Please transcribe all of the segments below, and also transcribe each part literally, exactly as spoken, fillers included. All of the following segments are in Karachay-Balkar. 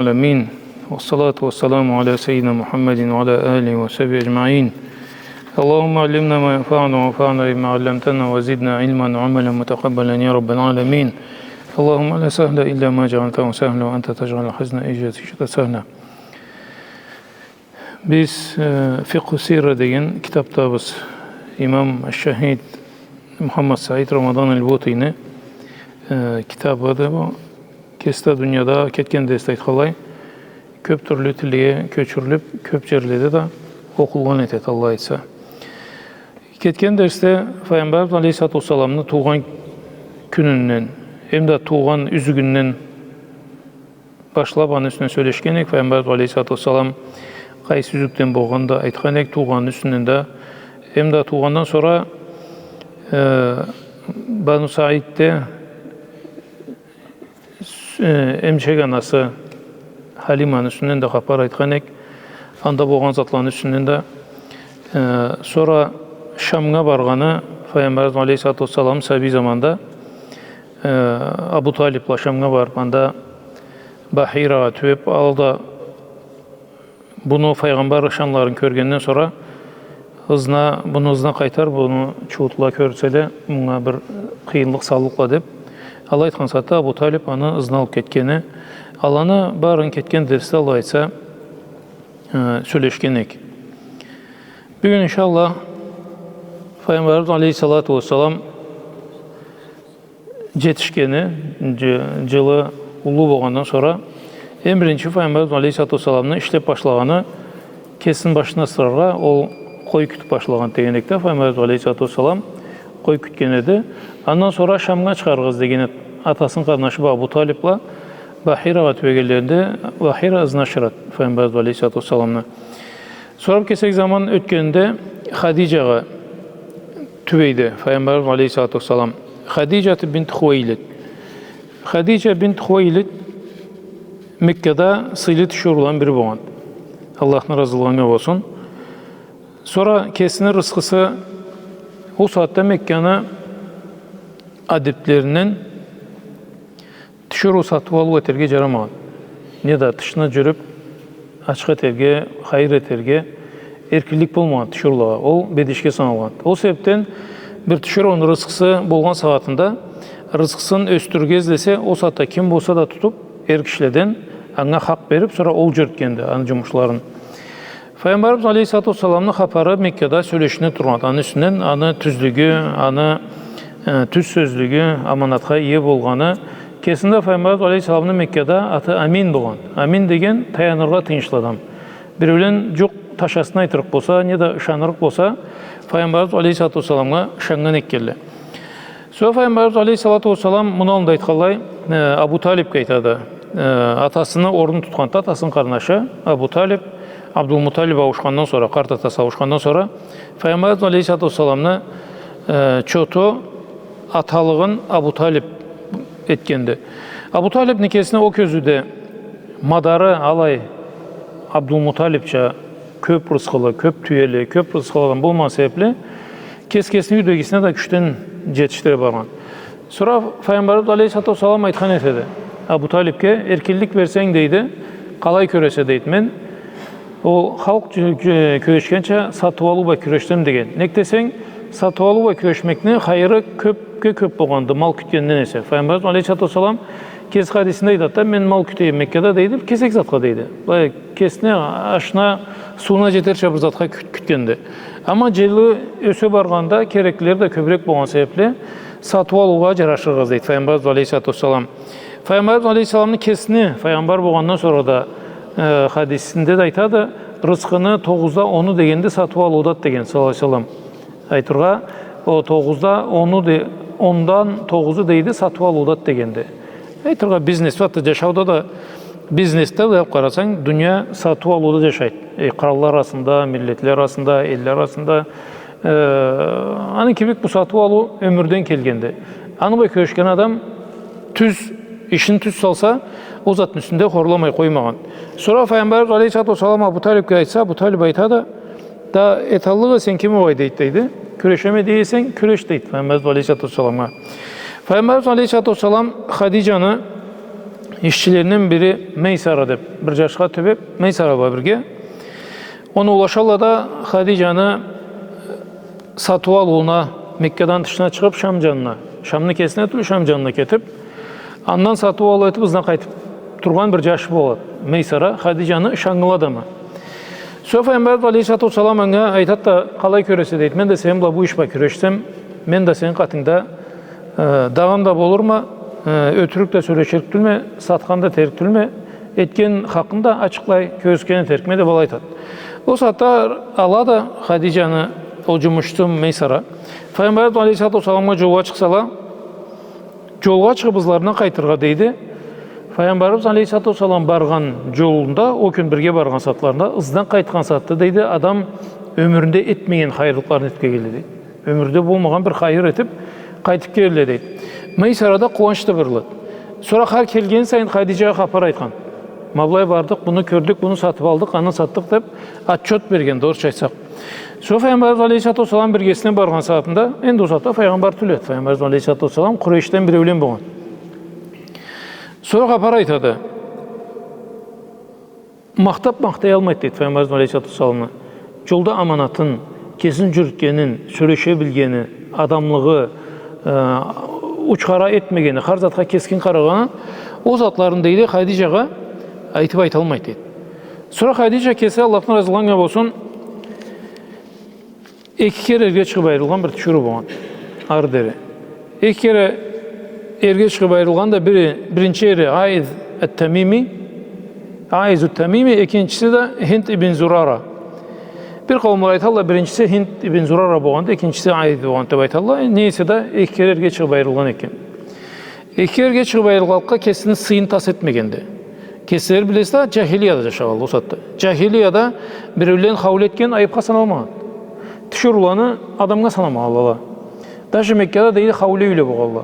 العالمين. والصلاة والسلام على سيدنا محمد وعلى آله وصحبه أجمعين. اللهم علمنا ما ينفعنا وانفعنا بما علمتنا وزدنا علما وعملا متقبلا يا رب العالمين. اللهم لا سهل إلا ما جعلته سهلا وأنت تجعل الحزن إذا شئت سهلا. Биз, э, «Фикъху сирра» деген китапдабыз. Имам аш-Шахид Мухаммад Саид Рамадан аль-Бутини, э, китабыды бу. Кеси да дунияда кетген дерсде айтханлай, кёп тюрлю тилге кёчюрюлюп, кёп джерледе да окъулгъан этеди, Аллах айтса. Кетген дерсде Файгъамбарыбыз алейхиссалату уассаламны туугъан кюнюнден, эм да туугъан юзюгюнден башлап, аны юсюнден сёлешген эдик. Файгъамбарыбыз алейхиссалату уассалам къайсы юзюкден болгъанын да айтхан эдик, туугъаныны юсюнден да. Эм да туугъандан сора, э, Бану Саидде, э, эмчек анасы Халиманы юсюнден да хапар айтхан эдик. Анда болгъан затланы юсюнден да. Э, сора Шамгъа баргъаны, Файгъамбарыбыз алейхиссалату уассалам сабий заманда, э, Абу Талиб бла Шамгъа барып, анда Бахирагъа тюбеп, алда буну файгъамбар ышанларын кёргенден сора, ызына, буну ызына къайтар, буну чуутла кёрселе, мынга бир къыйынлыкъ саллыкъла деп, алай айтхан сагъатда Абу Талиб аны ызына алып кетгени, аланы барын кетген дерсде, Аллах айтса, э, сёлешген эдик. Бюгюн, иншаллах, Файгъамбарыбыз алейхиссалату уассалам джетишгени, джы-, джылы уллу болгъандан сора, эм биринчи Файгъамбарыбыз алейхиссалату уассаламны ишлеп башлагъаны, кесин башына асыраргъа, ол къой кютюп башлагъан деген эдик да, Файгъамбарыбыз алейхиссалату уассалам къой кютген эди. Андан сора Шамгъа чыгъарыгъыз деген эди атасыны къарнашы Абу Талиб бла. Бахирагъа тюбегенлеринде Бахира ызына ашырады Файгъамбарыбыз алейхиссалату уассаламны. Сорап кесек заман ётгенинде Хадиджагъа тюбейди Файгъамбарыбыз алейхиссалату уассалам. Хадиджату бинт Хувейлид. Хадиджа бинт Хувейлид Меккада сыйлы тиширыуладан бири болгъан. Аллахны разылыгъы анга болсун. Сора кесини рысхысы, ол сагъатда Мекканы адеплеринден тиширыу сатыу-алыу этерге джарамагъан. Неда тышына джюрюп, ачха этерге, хайыр этерге эркинлик болмагъан тиширыулагъа. Ол бедешге саналгъан. Ол себепден бир тиширыуну рысхысы болгъан сагъатында, рысхысын ёсдюрюрге излесе, ол сагъатда ким болса да тутуп, эр кишиледен анга хакъ берип, сора ол джюрютгенди аны джумушларын. Файгъамбарыбыз алейхиссалату уассаламны хапары Меккада сёлешилине тургъан. Аны юсюнден, аны тюзлюгю, аны, э, тюз сёзлюгю, аманатха ие болгъаны. Кесинде Файгъамбарыбыз алейхиссаламны Меккада аты Амин болгъан. Амин деген таяныргъа тыйыншлы адам. Биреулен джукъ ташасын айтырыкъ болса, неда ышанырыкъ болса, Файгъамбарыбыз алейхиссалату уассаламгъа ышаннган этгенле. Сора Файгъамбарыбыз алейхиссалату уассалам, муну аллында айтханлай, э, Абу Талибге айтады. Э, атасыны орнун тутханды атасыны къарнашы Абу Талиб, Абдулмуталиб ауушхандан сора, къарт атасы ауушхандан сора, Файгъамбарыбыз алейхиссалату уассаламны, э, чоту, аталыгъын Абу Талиб этгенди. Абу Талибни кесине ол кёзюуде мадары алай Абдулмуталибча кёп рысхылы, кёп тюели, кёп рысхылыдан болмагъан себепли, кес-кесини юйдегисине да кючден джетишдире баргъан. Сора Файгъамбарыбыз алейхиссалату уассалам айтхан этеди Абу Талибге: «Эркинлик берсенг, — дейди, — къалай кюресе, — дейди, — мен ол халкъ кю-, кю-, кюрешгенча сатыу-алыу бла кюрешсем», — деген. Нек десенг, сатыу-алыу бла кюрешмекни хайыры кёпге кёп болгъанды мал кютгенден эсе. Файгъамбарыбыз алейхиссалату уассалам кеси хадисинде айтады да: «Мен мал кютеме Меккада, — дейди, — кесек затха, — дейди, — былай кесине ашына, сууна джетерча бир затха кют-, кютгенди. Амма джылы ёсе баргъанда, кереклилери да кёбюрек болгъан себепли, сатыу-алыугъа джарашыргъыз», — дейди Файгъамбарыбыз алейхиссалату уассалам. Файгъамбарыбыз алейхиссаламны кесини, файгъамбар болгъандан сора да, э, хадисинде да айтады: «Рысхыны тогъузда ону дегенди сатыу-алыудады», — деген, саллаллаху алейхи ва саллам. Айтыргъа, ол тогъузда ону де-, ондан тогъузу, дейди, сатыу-алыудады дегенди. Айтыргъа, бизнес, хатта джашауда да, бизнесде да, алып къарасанг, дуния сатыу-алыуда джашайды. Э, къралла арасында, миллетле арасында, элле арасында. Э, аны кибик бу сатыу-алыу ёмюрден келгенди. Аны бла кюрешген адам тюз, ишин тюз салса, ол затны юсюнде хорламай къоймагъан. Сора Файгъамбарыбыз алейхиссалату уассалам Абу Талибге айтса, Абу Талиб айтады: «Да эталлыкъ эсенг, ким угъай, — дейди, — дейди. — Кюрешеме дей эсенг, кюреш», — дейди Файгъамбарыбыз алейхиссалату уассаламгъа. Файгъамбарыбыз алейхиссалату уассалам Хадиджаны ишчилеринден бири Мейсара деп бир джашха тюбеп, Мейсара бла бирге. Ону улашалла да Хадиджаны сатыу алыуна, Меккадан тышына чыгъып, Шам джанына, Шамны кесине тюл, Шам джанына кетип, андан сатыу-алыу этип, ызына къайтып тургъан бир джаш болады. Мейсара, Хадиджаны ышаннгылы адамы. Сора Файгъамбарыбыз алейхиссалату уассалам анга айтады да: «Къалай кёресе, — дейди, — мен да сени бла бу иш бла кюрешсем, мен да сени къатынгда, э, дагъан да болурма, э, ётюрюк да сёлеширик тюлме, сатхан да этерик тюлме, этген хакъым да ачыкълай, кёргюзтген этерикме», — деп алай айтады. Ол сагъатда алады Хадиджаны ол джумушчусу Мейсара. Файгъамбарыбыз алейхиссалату уассаламгъа джолгъа чыкъсала, джолгъа чыгъып, ызларындан къайтыргъа, дейди. Файгъамбарыбыз алейхиссалату уассалам баргъан джолунда, ол кюн бирге баргъан сагъатларында, ызындан къайтхан сагъатда, дейди, адам ёмюрюнде этмеген хайырлыкъларын этип келгенле, дейди. Ёмюрде болмагъан бир хайыр этип къайтып келгенле, дейди. Мейсара да къууанчда бир болады. Сора хар келген сайын Хадиджагъа хапар айтхан. «Ма былай бардыкъ, муну кёрдюк, муну сатып алдыкъ, аны сатдыкъ», — деп отчёт берген, орусча айтсакъ. Сора Файгъамбарыбыз алейхиссалату уассалам биргесине баргъан сагъатында, энди ол сагъатда файгъамбар тюл эди, Файгъамбарыбыз алейхиссалату уассалам, Къурейшден биреулен болгъан. Сора хапар айтады. Махтап махтаялмайды, дейди, Файгъамбарыбыз алейхиссалату уассаламны. Джолда аманатын, кесин джюрютгенин, сёлеше билгени, адамлыгъы, э, учхара этмегени, хар затха кескин къарагъаны, ол затларын, дейди, Хадиджагъа айтып айталмайды, дейди. Сора Хадиджа кеси, Аллахдан разылыкъ анга болсун, эки кере эрге чыгъып айырылгъан бир тиширыу болгъан, ары дери. Эки кере эрге чыгъып айырылгъан да, бири, биринчи эри Аиз ат-Тамими, Аиз ат-Тамими, экинчиси да Хинд ибн Зурара. Бир къауумла айталла, биринчиси Хинд ибн Зурара болгъанды, экинчиси Аиз болгъанды деп айталла. Не эсе да, эки кере эрге чыгъып айырылгъан экен. Эки кере эрге чыгъып айырылгъанлыкъгъа кесини сыйын тас этмегенди. Кеслери билесиз да, джахилияда джашагъанла ол сагъатда. Джахилияда биреулен хауле этген айыпха саналмагъан. Тиширыуланы адамгъа санамагъанла. Даже Меккада, дейди, хауле юйле болгъанла.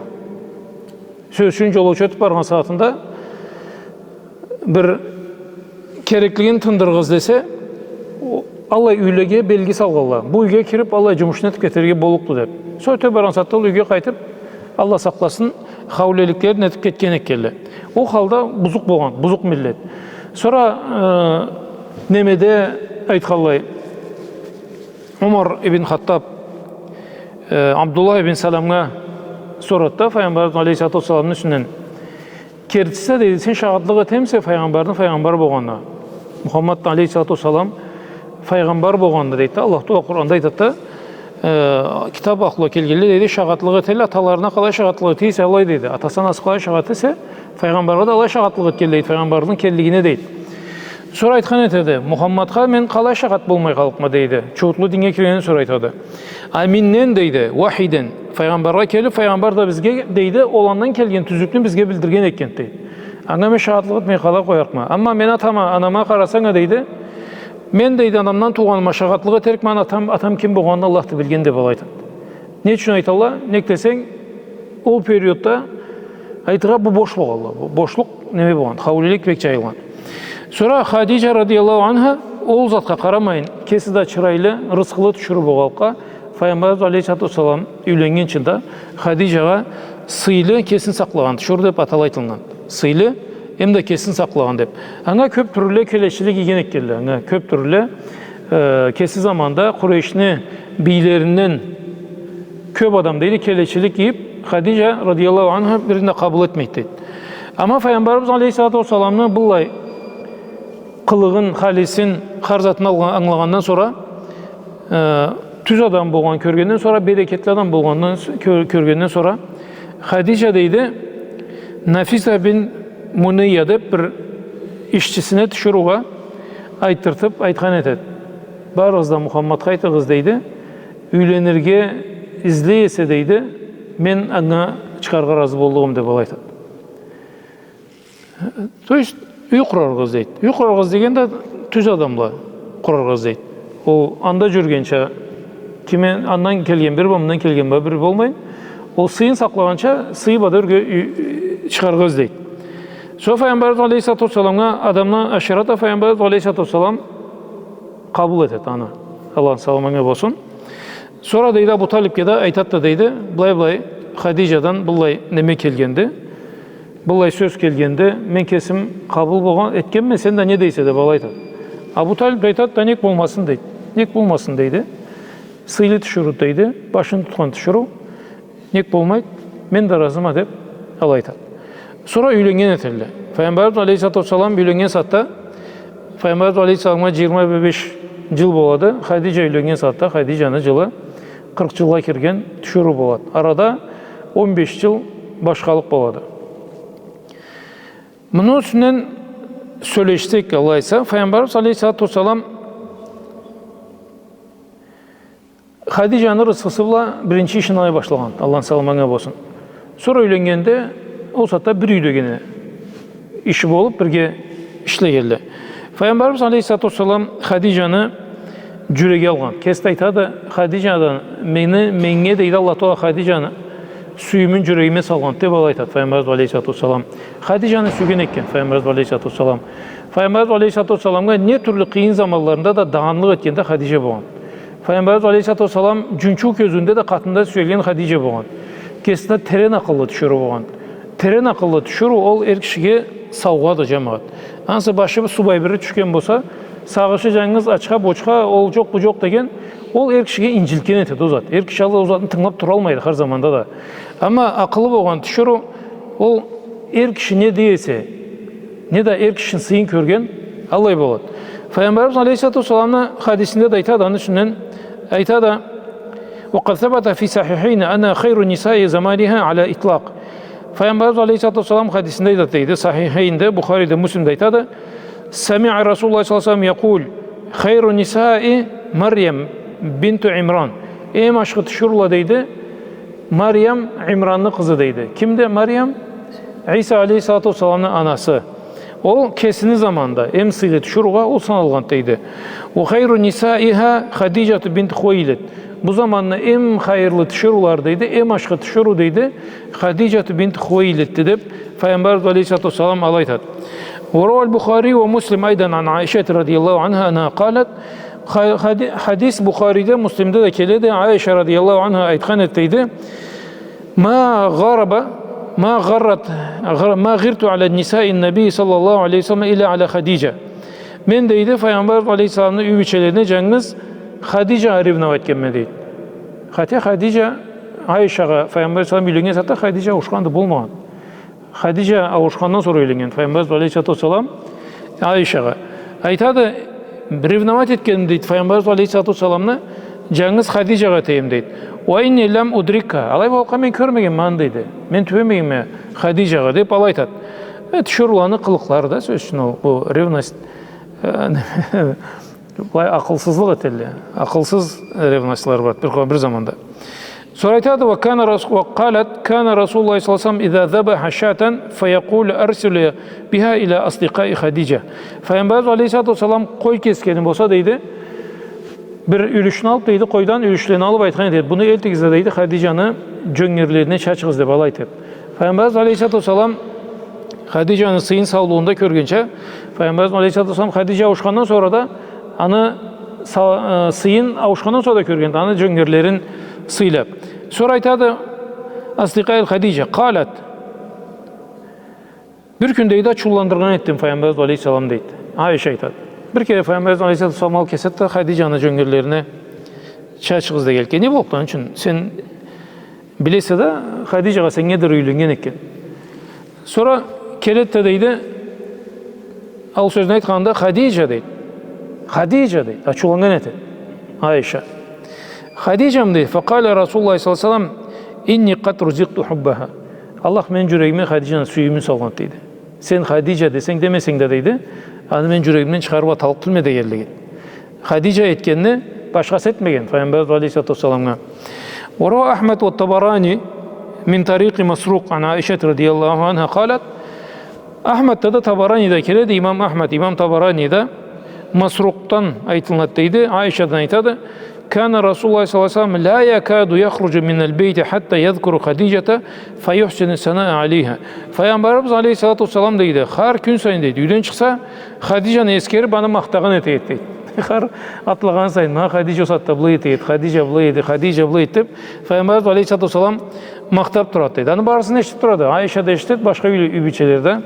Сёз ючюн, джолоучу ётюп баргъан сагъатында бир кереклигин тындырыгъыз десе, о, аллай юйлеге белги салгъанла. Бу юйге кирип, аллай джумушну этип кетерге боллукъду деп. Сора ётюп баргъан сагъатда ол юйге къайтып, Аллах сакъласын, хаулеликлерин этип кетген экенле. Ол халда бузукъ болгъан, бузукъ миллет. Сора, э, немеде айтханлай, Умар ибн Хаттаб, э, Абдуллах ибн Саламгъа сорады да Файгъамбарыбыз алейхиссалату уассаламны юсюнден. Кертиси, дейди, сен шагъатлыкъ этемисе файгъамбарны файгъамбар болгъанына? Мухаммад алейхиссалату уассалам файгъамбар болгъанына, дейди да, Аллах Тагъала Къуранда айтады да, э, китап ахлула келгенле, дейди, шагъатлыкъ этелле, аталарына къалай шагъатлыкъ эте эсе, алай, дейди. Атасына анасы къалай шагъат эте эсе, файгъамбаргъа да алай шагъатлыкъ этгенле, дейди, файгъамбарны келлигине, дейди. Сора айтхан этеди, Мухаммадха мен къалай шагъат болмай къаллыкъма, дейди. Чууутлу динге киргенден сора айтады. А минден, дейди, вахийден, файгъамбаргъа келип, файгъамбар да бизге, дейди, ол андан келген тюзлюкню бизге билдирген экен, дейди. Анга мен шагъатлыкъ этмей къалай къоярыкъма? Амма мен атама, анама къарасанг а, дейди, мен, дейди, анамдан туугъаныма шагъатлыкъ этерикме, атам, атам ким болгъанын Аллахды билген, деп алай айтады. Не ючюн айталла? Нек десенг, ол периодда айтыргъа бу бош болгъанла. Бу бошлукъ неме болгъан, хаулелик бек джайылгъан. Сора Хадиджа радияллаху анха ол затха къарамайын, кеси да чырайлы, рысхылы тиширыу болгъанлыкъгъа, Файгъамбарыбыз алейхиссалату уассалам юйленнгинчи да Хадиджагъа сыйлы, кесин сакълагъан тиширыу деп атала айтылгъан. Сыйлы, эм да кесин сакълагъан деп. Анга кёп тюрлю келечилик ийген экенле, анга кёп тюрлю, э, кеси заманда Къурейшни бийлеринден кёп адам, дейди, келечилик ийип, Хадиджа радияллаху анха бирин да къабыл этмейди, дейди. Амма Файгъамбарыбыз алейхиссалату уассаламны быллай къылыгъын, халисин, хар затын алгъа-, ангылагъандан сора, э, тюз адам болгъанын кёргенден сора, берекетли адам болгъанын с-, кё-, кёргенден сора, Хадиджа, дейди, Нафиса бин Мунейя деп бир ишчисине, тиширыугъа айтдыртып айтхан этеди. Барыгъыз да Мухаммадха айтыгъыз, дейди, юйленирге излей эсе, дейди, мен анга чыгъаргъа разы боллугъум, деп алай айтады. То есть, юй къураргъа излейди. Юй къураргъа излеген да тюз адамла къураргъа излейди. Ол анда джюрюгенча, кими андан келген бир бла, мындан келген бла бир болмайын. Ол сыйын сакълагъанча, сыйы бла да ёрге ю-, чыгъаргъа излейди. Сора Файгъамбарыбыз алейхиссалату уассаламгъа адамны ашырады, Файгъамбарыбыз алейхиссалату уассалам къабыл этеди аны. Аллахны саламы анга болсун. Сора, дейди, Абу Талибге да айтады да, дейди, былай-былай Хадиджадан быллай неме келгенди. Быллай сёз келгенде, мен кесим къабыл болгъан, этгенме, сен да не дейсе деп, алай айтат. Абу Талиб да айтат да, нек болмасын, дейт. Нек болмасын, дейди. Сыйлы тиширыу, дейди. Башын тутхан тиширыу. Нек болмайт, мен да разыма, деп, алай айтат. Сора юйленнген этелле. Файгъамбарыбыз алейхиссалату уассалам юйленнген сагъатда, Файгъамбарыбыз алейхиссаламгъа джыйырма беш джыл болады. Хадиджа юйленнген сагъатда, Хадиджаны джылы къыркъ джылгъа кирген тиширыу болады. Арада он беш джыл башхалыкъ болады. Муну юсюнден сёлешсек, Аллах айтса, Файгъамбарыбыз алейхиссалату уассалам Хадиджаны рысхысы бла биринчи ишин алай башлагъан, Аллахны саламы анга болсун. Сора юйленнгенде, ол сагъатда бир юйдегени иши болуп, бирге ишлегенле. Файгъамбарыбыз алейхиссалату уассалам Хадиджаны джюреги алгъан. Кеси да айтады, Хадиджадан мени, меннге, дейди, Аллах Тагъала Хадиджаны сюйюмюн джюрегиме салгъан, деп, алай айтады Файгъамбарыбыз алейхиссалату уассалам. Хадиджаны сюйген экен Файгъамбарыбыз алейхиссалату уассалам. Файгъамбарыбыз алейхиссалату уассаламгъа не тюрлю къыйын заманларында да дагъанлыкъ этгенде Хадиджа болгъан. Файгъамбарыбыз алейхиссалату уассалам джунчуу кёзюнде да къатында сюелген Хадиджа болгъан. Кесине терен акъыллы тиширыу болгъан. Терен акъыллы тиширыу ол эр кишиге саугъады, джамагъат. Ансы башы бир субай бири тюшген болса, сагъышы джангыз ачха-бочха, ол джокъ, бу джокъ деген, ол эр кишиге инджилтген этеди ол зат. Эр киши ол затны тынгылап туралмайды хар заманда да. Амма акъылы болгъан тиширыу, ол эр киши не дей эсе, не да эр кишини сыйын кёрген, аллай болады. Файгъамбарыбыз алейхиссалату уассаламны хадисинде да айтады, аны юсюнден айтады, وقد ثبت في الصحيحين أن خير نساء زمانها على الإطلاق. Файгъамбарыбыз алейхиссалату уассалам хадисинде айтады, дейди, Сахихейнде, Бухариде, Муслимде айтады, سمع رسول الله صلى الله عليه وسلم يقول: خير النساء مريم بنت عمران. Эм ашхы тиширыула, дейди, Мариям, Имранны къызы, дейди. Кимди Мариям? Иса алейхиссалату уассаламны анасы. Ол кесини заманында эм сыйлы тиширыугъа ол саналгъан, дейди. وخير نسائها خديجة بنت خويلد. Бу заманны эм хайырлы тиширыулары, дейди, эм ашхы тиширыу, дейди, Хадиджату бинт Хувейлидди, деп, Файгъамбарыбыз алейхиссалату уассалам алай айтады. وروى البخاري ومسلم أيضا عن عائشة رضي الله عنها أنها قالت, ха-, хади-, хадис Бухариде, Муслимде да келеди, Айша радияллаху анха айтхан эди, дейди, ما غرب، ما غرت، غر-، ما غرت على نساء النبي صلى الله عليه وسلم إلا على خديجة. Мен, дейди, Файгъамбар алейхиссаламны юй бийчелерине джангыз Хадиджагъа ревновать этгенме, дейди. Хотя Хадиджа Айшагъа, Файгъамбар алейхиссалам юйленнген сагъатда Хадиджа ауушханды, болмагъан. Хадиджа ауушхандан сора юйленнген Файгъамбар алейхиссалату уассалам Айшагъа. Айтады, ревновать этгенме, дейди, Файгъамбар алейхиссалату уассаламны джангыз Хадиджагъа тенг, дейди. وإني لم أدركها. Алай болгъанлыкъгъа мен кёрмегенме аны, дейди. Мен тюбемегенме Хадиджагъа, деп алай айтады. Э, тиширыуланы къылыкълары да, сёз ючюн, ол, бу ревность, э, былай акъылсызлыкъ этелле. Акъылсыз ревностьла бар бир, бир заманда. Сора айтады, وكان رس-، وقالت: كان رسول الله صلى الله عليه وسلم إذا ذبح شاة فيقول: أرسلوا بها إلى أصدقاء خديجة. Файгъамбарыбыз алейхиссалату уассалам къой кесгени болса, дейди, бир юлюшню алып, дейди, къойдан юлюшлени алып айтхан эди. Муну элтигиз да, дейди, Хадиджаны джёнгерлерине чачыгъыз, деп, алай айтады. Файгъамбарыбыз алейхиссалату уассалам Хадиджаны сыйын саулугъунда кёргенча, Файгъамбарыбыз алейхиссалату уассалам Хадиджа ауушхандан сора да аны са-, э, сыйын ауушхандан сора да кёрген, аны джёнгерлерин сыйлап. Сора айтады, أصدقاء خديجة. قالت: Бир кюн, дейди, ачыуландыргъан этдим Файгъамбарыбыз алейхиссалам, дейди. Айша айтады. Бир кере Файгъамбарыбыз алейхиссалату уассалам алып келсе да, Хадиджаны джёнгерлерине чачыгъыз дегенликге. Не боллукъду аны ючюн? Сен билесе да, Хадиджагъа сеннге дери юйленнген экен. Сора келеди да, дейди, ол сёзню айтханында, Хадиджа, дейди. Хадиджа, дейди. Ачыуланнган этеди Айша. Хадиджамы, дейди. فقال رسول الله صلى الله عليه وسلم: إني قد رزقت حبها. Аллах мени джюрегиме Хадиджаны сюйюмюн салгъан, дейди. Сен Хадиджа десенг, демесенг да, дейди, аны мен джюрегимден чыгъарып аталлыкъ тюлме дегенлигин. Хадиджа этгенни башхасы этмеген Файгъамбарыбыз алейхиссалату уассаламгъа. وروى أحمد والطبراني من طريق مسروق عن عائشة رضي الله عنها قالت. Ахмадда да, Табараниде келеди, имам Ахмад, имам Табараниде Масрукъдан айтылынады, дейди, Айшадан айтады, كان رسول الله صلى الله عليه وسلم لا يكاد يخرج من البيت حتى يذكر خديجة فيحسن الثناء عليها. Файгъамбарыбыз алейхиссалату уассалам, дейди, хар кюн сайын, дейди, юйден чыкъса, Хадиджаны эсгерип, аны махтагъан этеди, дейди. Хар атлагъан сайын, ма Хадиджа ол сагъатда былай этеди, Хадиджа былай эди, Хадиджа былай эди, деп, Файгъамбарыбыз алейхиссалату уассалам махтап турады, дейди. Аны барысын эшитип турады. Айша да эшитеди, башха юй-, юй бийчеле да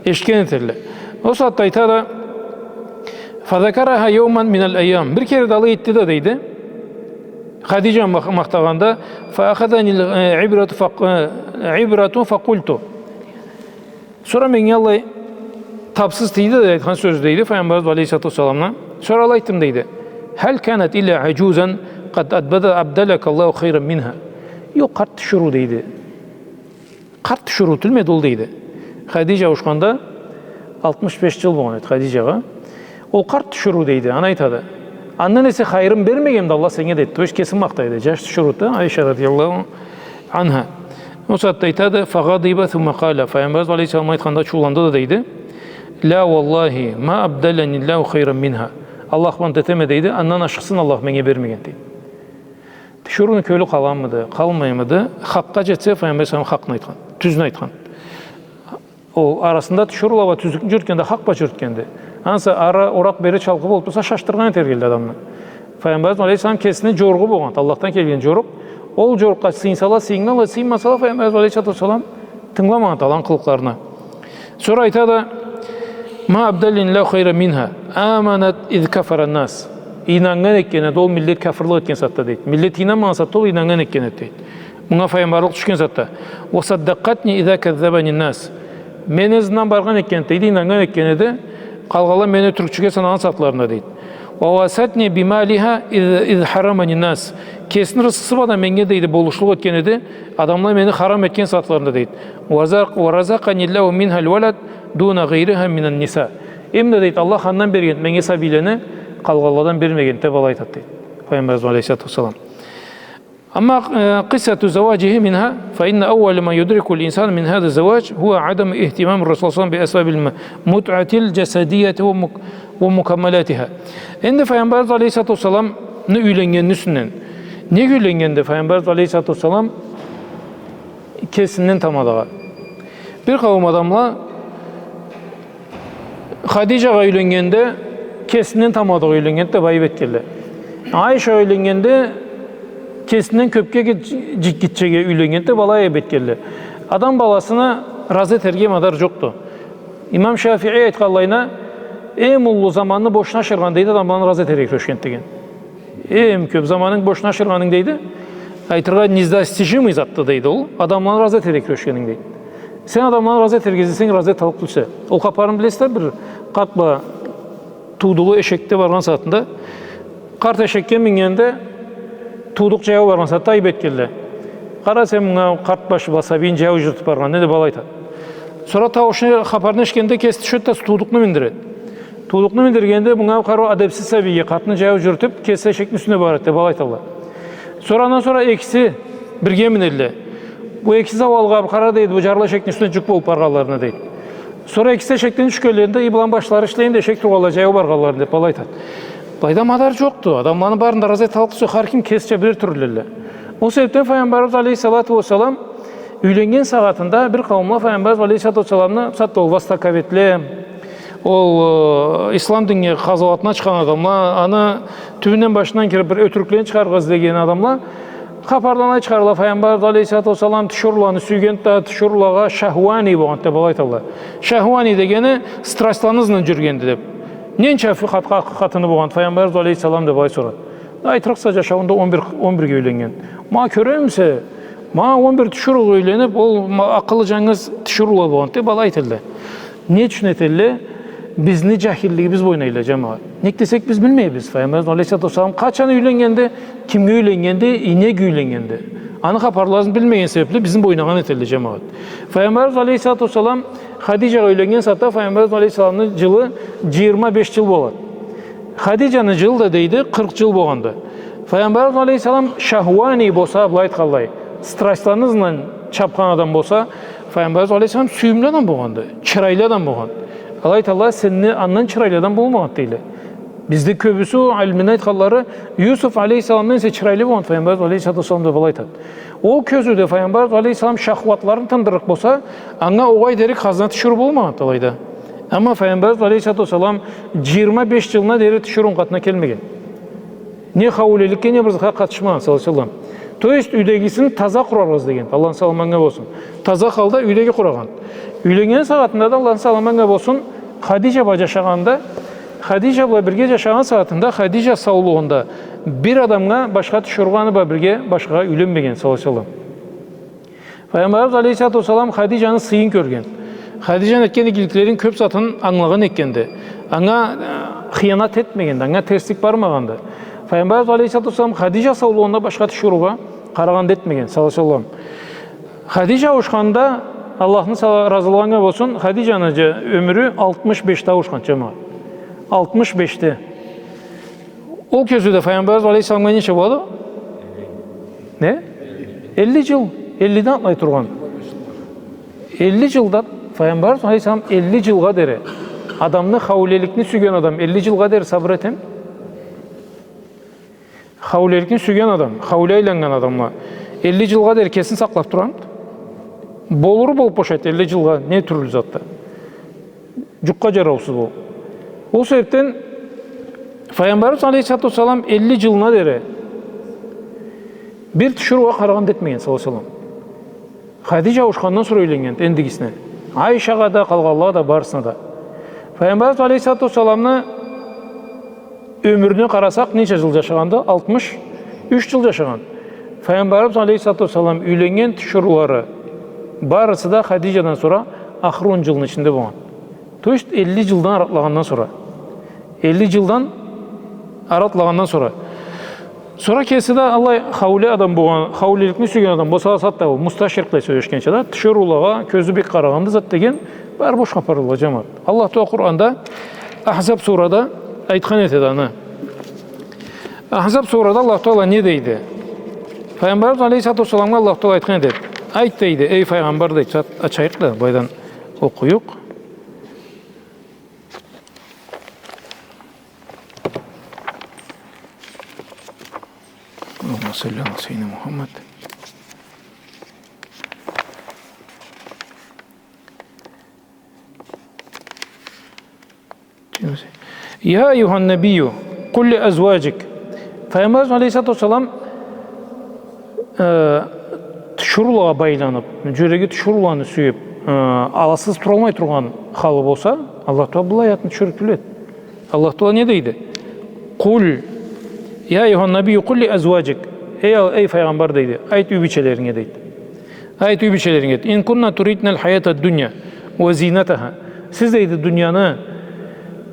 эшитген этелле. Ол сагъатда айтады: «فذكرها يوما من الأيام». Бир кере да алай этди да, дейди, Хадиджаны мах-, махтагъанда: «فأخذني العبرة فق-، عبرة فقلت». Сора меннге аллай тапсыз тийди да айтхан сёз, дейди, Файгъамбарыбыз алейхиссалату уассаламны. Сора алай айтдым, дейди: «هل كانت إلا عجوزا قد أبد-، أبدلك الله خيرا منها». Ёкъ, къарт тиширыу, дейди. Къарт тиширыу тюлмюдю ол, дейди. Хадиджа ауушханда алтмыш беш джыл болгъан эди Хадиджагъа. Ол къарт тиширыу, дейди, аны айтады. Андан эсе хайырын бермегенмиди Аллах сеннге, дейди. То есть кесин махтайды. Джаш тиширыуду Айша радияллаху анха. Ол сагъатда айтады: «فغضب ثم قال». Файгъамбарыбыз алейхиссалам айтханны ачыуланды да, дейди: «لا والله ما أبدلني الله خيرا منها». Аллах бла ант этеме, дейди, андан ашхысын Аллах меннге бермегенди, дейди. Тиширыуну кёлю къаламыды, къалмаймыды, хакъгъа джетсе, Файгъамбар алейхиссалам хакъны айтхан, тюзню айтхан. Ол арасында тиширыула бла тюзлюкню джюрютгенде, хакъ бла джюрютгенди. Ансы ары оракъ, бери чалкъы болуп турса, шашдыргъан этерик эдиле адамны. Файгъамбарыбыз алейхиссалам кесини джоругъу болгъанды, Аллахдан келген джорукъ. Ол джорукъгъа сыйынсала сыйыннганла, сыйынмасала, Файгъамбарыбыз алейхиссалату уассалам тынгыламагъанды аланы къылыкъларына. Сора айтады: «ما أبدلني الله خيرا منها، آمنت إذ كفر الناس». Ийнаннган этген эди ол миллет кяфырлыкъ этген сагъатда, дейди. Миллет ийнанмагъан сагъатда ол ийнаннган этген эди, дейди. Мынга файгъамбарлыкъ тюшген сагъатда. «وصدقتني إذا كذبني الناس». Мени ызымдан баргъан этген эди, дейди, ийнаннган этген эди. Къалгъанла мени ётюрюкчюге санагъан сагъатларында, дейди. «وواساتني بمالها إذ، إذ حرمني الناس». Кесини рысхысы бла да меннге, дейди, болушлукъ этген эди, адамла мени харам этген сагъатларында, дейди. «ورزق، ورزقني الله منها الولد دون غيرها من النساء». Эм да, дейди, Аллах андан берген меннге сабийлени, къалгъанладан бермеген, деп алай айтады, дейди Файгъамбарыбыз алейхиссалату уассалам. أما، э، قصة زواجه منها، فإن أول ما يدرك الإنسان من هذا الزواج هو عدم اهتمام الرسول صلى الله عليه وسلم بأسباب المتعة الجسدية ومك-، ومكملاتها. Энди Файгъамбарыбыз алейхиссалату уассаламны юйленнгенини юсюнден. Неге юйленнгенди Файгъамбарыбыз алейхиссалату уассалам кесинден тамадагъа? Бир къауум адамла Хадиджагъа юйленнгенде кесинден тамадагъа юйленнгенди деп айып этгенле. Айшагъа юйленнгенде кесинден кёпге гит-, гит-, гитчеге юйленнгенди деп алай айып этгенле. Адам баласыны разы этерге мадар джокъду. Имам Шафии айтханлайына, эм уллу заманны бошуна ашыргъан, дейди, адамланы разы этерге кюрешгенди деген. Эм кёп заманынг бошуна ашыргъанынг, дейди, айтыргъа недостижимый затды, дейди ол. Адамланы разы этерге кюрешгенинг, дейди. Сен адамланы разы этерге излесенг, разы эталлыкъ тюлсе. Ол хапарын билесиз да, бир къарт бла туудугъу эшекде баргъан сагъатында, къарт эшекге миннгенде, туудукъ джаяу баргъан сагъатда айып этгенле. Къара сен мынга къарт башы бла сабийин джаяу джюрютюп баргъанны, деп алай айтады. Сора тауушну, хапарны эшитгенде кеси тюшеди да, туудукъну миндиреди. Туудукъну миндиргенде, мынга къара, адепсиз сабийге къартны джаяу джюрютюп, кеси эшекни юсюне барады, деп алай айталла. Сора андан сора экиси бирге минелле. Бу экиси зауалгъа, къара, дейди, бу джарлы эшекни юсюне джюк болуп баргъанларына, дейди. Сора экиси эшекден тюшгенлеринде, и быланы башлары ишлейин да, эшек тургъанлай джаяу баргъанларын, деп алай айтады. Былайда мадар джокъду. Адамланы барын да разы эталлыкъ тюлсе, хар ким кесича бир тюрлю эдиле. Ол себепден Файгъамбарыбыз алейхиссалату уассалам юйленнген сагъатында бир къауумла Файгъамбарыбыз алейхиссалату уассаламны, бусагъатда ол востоковедле, ол, э, ислам динге къазауатына чыкъгъан адамла, аны тюбюнден башындан кирип бир ётюрюклени чыгъарыргъа излеген адамла хапарланы чыгъаралла, Файгъамбарыбыз алейхиссалату уассалам тиширыуланы сюйгенди да, тиширыулагъа шахвани болгъанды деп алай айталла. Шахвани дегени страстланы ызындан джюрюгенди деп. Ненча фи-, хат-, хат-, хатыны болгъанды Файгъамбарыбыз алейхиссалам, деп алай сорады. Айтырыкъса, джашауунда он бир, он бирге юйленнген. Ма кёремисе, ма он бир тиширыугъа юйленип, ол ма-, акъылы джангыз тиширыула болгъанды деп алай айталла. Не ючюн этелле? Бизни джахиллигибиз бла ойнайла, джамагъат. Нек десек, биз билмейбиз Файгъамбарыбыз алейхиссалату уассалам къачан юйленнгенди, кимге юйленнгенди, и нек юйленнгенди. Аны хапарларын билмеген себепли бизни бла ойнагъан этелле, джамагъат. Файгъамбарыбыз алейхиссалату уассалам Хадиджагъа юйленнген сагъатда Файгъамбарыбыз алейхиссаламны джылы джыйырма беш джыл болады. Хадиджаны джылы да, дейди, къыркъ джыл болгъанды. Файгъамбарыбыз алейхиссалам шахвани болса, былай айтханлай, страстланы ызындан чапхан адам болса, Файгъамбарыбыз алейхиссалам сюйюмлю адам болгъанды, чырайлы адам болгъанды. Алай айталла, сенден андан чырайлы адам болмагъанды, дейле. Бизде кёбюсю алимлени айтханлары, Юсуф алейхиссаламдан эсе чырайлы болгъанды Файгъамбарыбыз алейхиссалату уассалам, деп алай айтады. Ол кёзюуде Файгъамбарыбыз алейхиссалам шахватларын тындырлыкъ болса, анга огъай дерик хазна тиширыу болмагъанды алайда. Амма Файгъамбарыбыз алейхиссалату уассалам джыйырма беш джылына дери тиширыуну къатына келмеген. Не хаулеликге, не бир затха къатышмагъан, саллаллаху алейхи уа саллам. То есть, юйдегисин таза къураргъа излеген, Аллахны саламы анга болсун. Таза халда юйдеги къурагъан. Юйленнген сагъатында да, Аллахны саламы анга болсун, Хадижа бла джашагъанда, Хадижа бла бирге джашагъан сагъатында Хадижа саулугъунда бир адамгъа башха тиширыугъа, аны бла бирге башхагъа юйленмеген, саллаллаху алейхи ва саллам. Файгъамбарыбыз алейхиссалату уассалам Хадиджаны сыйын кёрген. Хадиджаны этген игиликлерин, кёб затын англагъан этгенди. Анга, э, хыянат этмегенди, анга терслик бармагъанды. Файгъамбарыбыз алейхиссалату уассалам Хадиджа саулугъунда башха тиширыугъа къарагъан да этмеген, саллаллаху алейхи ва саллам. Хадиджа ауушханда, Аллахны сала-, разылыгъы анга болсун, Хадиджаны джа-, ёмюрю алтмыш бешде ауушхан, джамагъат. Алтмыш бешде. Ол кёзюуде Файгъамбарыбыз алейхиссаламгъа ненча болады? Не? Элли джыл. Эллиден атлай тургъан. Элли джылда Файгъамбарыбыз алейхиссалам элли джылгъа дери. Адамны, хаулеликни сюйген адам элли джылгъа дери сабыр этеми? Хаулеликни сюйген адам, хауле айланнган адамла элли джылгъа дери кесин сакълаб турамыды? Болуру болуб бошайды элли джылгъа не тюрлю затда. Джукъгъа джараусуз болуб. Ол себебден Файгъамбарыбыз алейхиссалату уассалам элли джылына дери бир тиширыугъа къарагъан да этмеген, саллаллаху алейхи ва саллам. Хадиджа ауушхандан сора юйленнген эндигисине. Айшагъа да, къалгъанлагъа да, барысына да. Файгъамбарыбыз алейхиссалату уассаламны ёмюрюне къарасакъ, ненча джыл джашагъанды? Алтмыш юч джыл джашагъан. Файгъамбарыбыз алейхиссалату уассалам юйленнген тиширыулары барысы да Хадиджадан сора ахыр он джылны ичинде болгъан. То есть, элли джылдан аратлагъандан сора. Элли джылдан аратлагъандан сора. Сора кеси да аллай хауле адам болгъан, хаулеликни сюйген адам болса, сагъатда ол мусташрикъле сёлешгенча да, тиширыулагъа кёзю бек къарагъанды зат деген бары бош хапарла, джамагъат. Аллах Тагъала Къуранда, Ахзаб сурада айтхан этеди аны. Ахзаб сурада Аллах Тагъала не дейди? Файгъамбарыбыз алейхиссалату уассаламгъа Аллах Тагъала айтхан этеди. Айт дейди, эй Файгъамбар дейди. Зат ачайыкъ да, былайдан окъуюкъ. اللهم صل على سيدنا محمد. يا أيها النبي قل لأزواجك. Файгъамбарыбыз алейхиссалату уассалам, э, тиширыулагъа байланыб, джюреги тиширыуланы сюйюб, э, аласыз туралмай тургъан халы болса, Аллах Тагъала былай аятны тюшюрюб тюл эди. Аллах Тагъала не дейди? قل يا أيها النبي قل لأزواجك. Эй, ал-, эй Файгъамбар дейди, айт юй бийчелеринге дейди. Айт юй бийчелеринге дейди. إن كن تردن الحياة الدنيا وزينتها. Сиз дейди, дунияны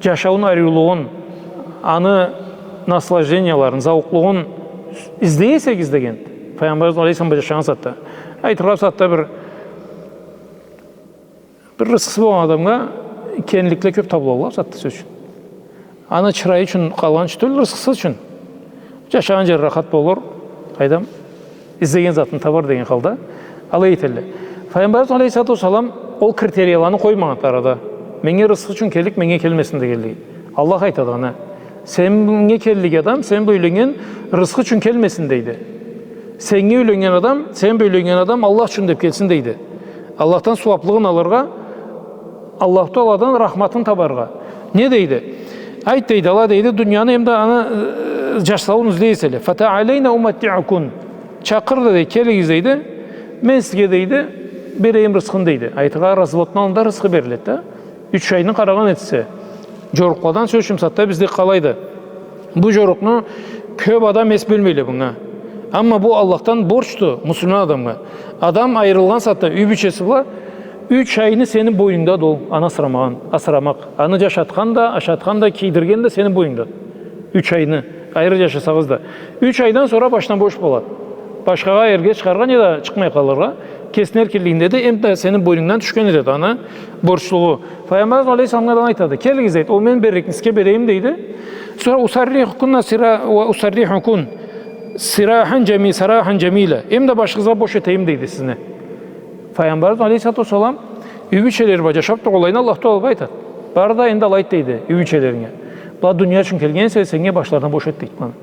джашауун, ариулугъун, аны наслажденияларын, зауукълугъун излей эсегиз деген. Файгъамбарыбыз алейхиссалам бла джашагъан сагъатда. Айтыргъа, сагъатда бир Бир рысхысы болгъан адамгъа кенликле кёб табылалла, зат да, сёз ючюн. Аны чырайы ючюн къалгъан ючюн тюл, рысхысы ючюн. Джашагъан джери рахат болур, къайдам, излеген затын табар деген халда. Алай этелле. Файгъамбарыбыз алейхиссалату уассалам ол критерияланы къоймагъан арада. Меннге рысхы ючюн келлик, меннге келмесин дегенлей. Аллах айтады аны. Сеннге келлик адам, сен бла юйленнген, рысхы ючюн келмесин дейди. Сеннге юйленнген адам, сен бла юйленнген адам Аллах ючюн деб келсин дейди. Аллахдан сууаблыгъын алыргъа, Аллаху Тагъаладан рахматын табаргъа. Не дейди? Айт дейди, ала дейди, дунияны эмда аны, э, джашауун излей эселе. فتعالين أمتعكن. Чакъыр да дейди, келигиз дейди. Мен сизге дейди, берейим рысхын дейди. Айтыргъа, разводну аллында рысхы бериледи да. Юч айны къарагъан этсе. Джорукъладан сёз ючюн, сагъатда бизде къалайды. Бу джорукъну кёб адам эс бёлмейле бунга. Амма бу Аллахдан борчду муслиман адамгъа. Адам айырылгъан сагъатда юй бийчеси бла, юч айны сени бойнунгда ол, аны асырамагъан, асырамакъ. Аны джашатхан да, ашатхан да, кийдирген да сени бойнунгда. Юч айны. Айры джашасагъыз да. Юч айдан сора башдан бош болады. Башхагъа эрге чыгъаргъа неда чыкъмай къалыргъа кесини эркинлигиндеди, эм да сени бойнунгдан тюшген этеди аны борчлугъу. Файгъамбарыбыз алейхиссаламгъа да айтады, келигиз дейди, ол мен берликни сизге берейим дейди. Сора أسرحكن سرا-, وأسرحكن سراحا جمي-, سراحا جميلا. Эм да башыгъызгъа бош этейим дейди сизни. Файгъамбарыбыз алейхиссалату уассалам юй бийчелери бла джашаб тургъанлайына Аллах Тагъала айтады. Бар да энди алай эт дейди юй бийчелеринге. Была дуния ючюн келген эсе, сеннге башларына бош эт дейди муну.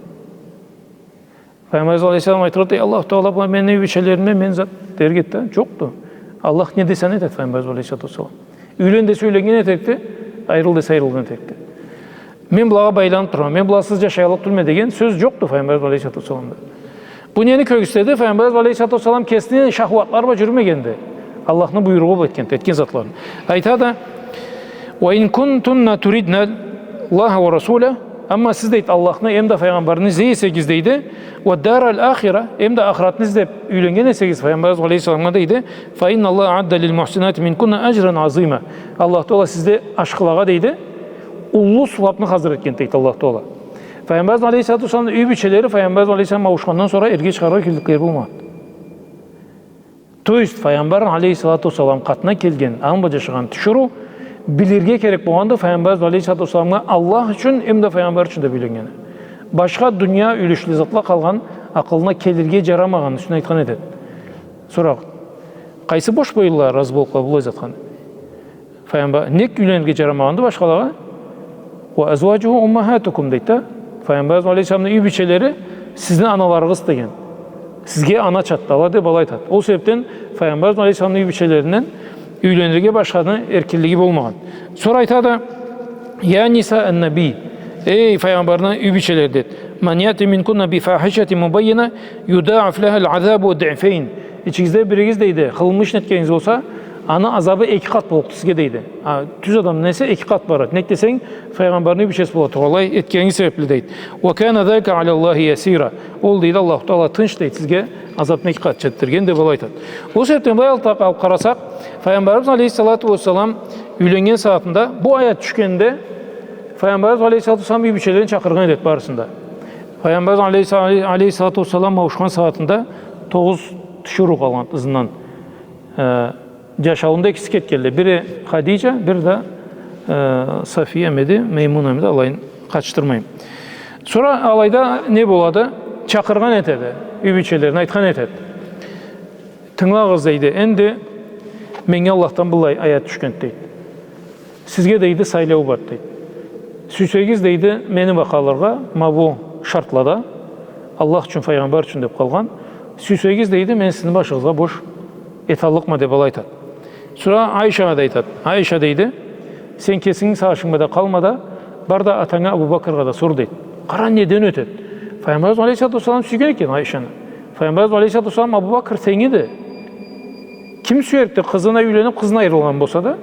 Файгъамбарыбыз алейхиссалам айтыргъа, эй, Аллаху Тагъала, была мени юй бийчелерим, мен зат дерге эди да, джокъду. Аллах не десе, аны этеди Файгъамбарыбыз алейхиссалату уассалам. Юйлен десе, юйленнген этерикди, айырыл десе, айырылгъан этерикди. Мен булагъа байланыб турама, мен буласыз джашаяллыкъ тюлме деген сёз джокъду Файгъамбарыбыз алейхиссалату уассаламда. Бу нени кёргюзтеди? Файгъамбарыбыз алейхиссалату уассалам кесини шахватлары бла джюрюмегенди. Аллахны буйругъу бла этгенди, этген затларын. Айтады: «Ва ин кунтунна туридна Аллаха ва расула». Амма сиз, дейди, Аллахны эмда файгъамбарны излей эсегиз, дейди, «ва дарал ахира», эмда ахыратны излеб юйленнген эсегиз Файгъамбарыбыз алейхиссаламгъа, дейди, «фа инна Аллаха а'адда лил мухсинати минкунна аджран азыйма». Аллах Тагъала сизде ашхылагъа, дейди, уллу сууабны хазыр этген, дейди Аллах Тагъала. Файгъамбарыбыз алейхиссалату уассаламны юй бийчелери Файгъамбарыбыз алейхиссалам ауушхандан сора эрге чыгъаргъа кирдиклери болмагъан. То есть Файгъамбар алейхиссалату уассалам къатына келген, аны бла джашагъан тиширыу билирге керек болгъанды Файгъамбарыбыз алейхиссалату уассаламгъа Аллах ючюн эмда Файгъамбар ючюн деб юйленнгени. Башха дуния юлюшлю затла къалгъан, акъылына келирге джарамагъан, юсюне айтхан этед. Сорагъыз, къайсы бош бойлула разы боллукъла былай затха? Файгъамбар, нек юйленирге джарамагъанды башхалагъа? «Ва азваджуху уммахатукум», дейди да. Файгъамбарыбыз алейхиссаламны юй бийчелери сизни аналарыгъыз деген. Сизге ана чатдыла деб алай айтад. Ол себебден Файгъамбарыбыз алейхиссаламны юй бийчелеринден юйленирге башханы эркинлиги болмагъан. Сора айтады: «Я ниса ан-наби», эй Файгъамбарны юй бийчелери, дейди. «Ман яти минкунна би фахишатин мубаййина юдааф лахал азабу ди'файн». Ичигизде биригиз, дейди, къылмышны этгенигиз болса, аны азабы эки къат боллукъду сизге, дейди. А, тюз адамны эсе эки къат барад. Нек десенг, Файгъамбарны юй бийчеси бола тургъанлай этгенинги себебли, дейди. «Ва кана залика аляллахи ясира». Ол, дейди, Аллаху Тагъала тынч, дейди, сизге азабны эки къат джетдирген деб алай айтад. Ол себебден былай алыб, алыб къарасакъ, Файгъамбарыбыз алейхиссалату уассалам юйленнген сагъатында, бу аят тюшгенде, Файгъамбарыбыз алейхиссалату уассалам юй бийчелерин чакъыргъан этед барысын да. Файгъамбарыбыз алейхи-, алейхиссалату уассалам ауушхан сагъатында тогъуз тиширыу къалгъан ызындан. Э, джашауунда экиси кетгенле. Бири Хадиджа, бири да, э, Сафия миди, Маймуна миди, алайын къатышдырмайым. Сора алайда не болады? Чакъыргъан этеди, юй бийчелерине айтхан этеди. Тынгылагъыз, дейди, энди меннге Аллахдан быллай аят тюшгенди, дейди. Сизге, дейди, сайлау барды, дейди. Сюйсегиз, дейди, мени бла къалыргъа, ма бу шартлада, Аллах ючюн, Файгъамбар ючюн деб къалгъан. Сюйсегиз, дейди, мен сизни башыгъызгъа бош эталлыкъма, деб алай айтады. Сора Айшагъа да айтады. Айша, дейди, сен кесинги сагъышынг бла да къалма да, бар да атанга Абу Бакргъа да сор, дейди. Къара, неден ётеди. Файгъамбарыбыз алейхиссалату уассалам сюйген экен Айшаны. Файгъамбарыбыз алейхиссалату уассалам Абу Бакр тенгиди. Ким сюерикди къызына юйлениб, къызындан айырылгъан болса да,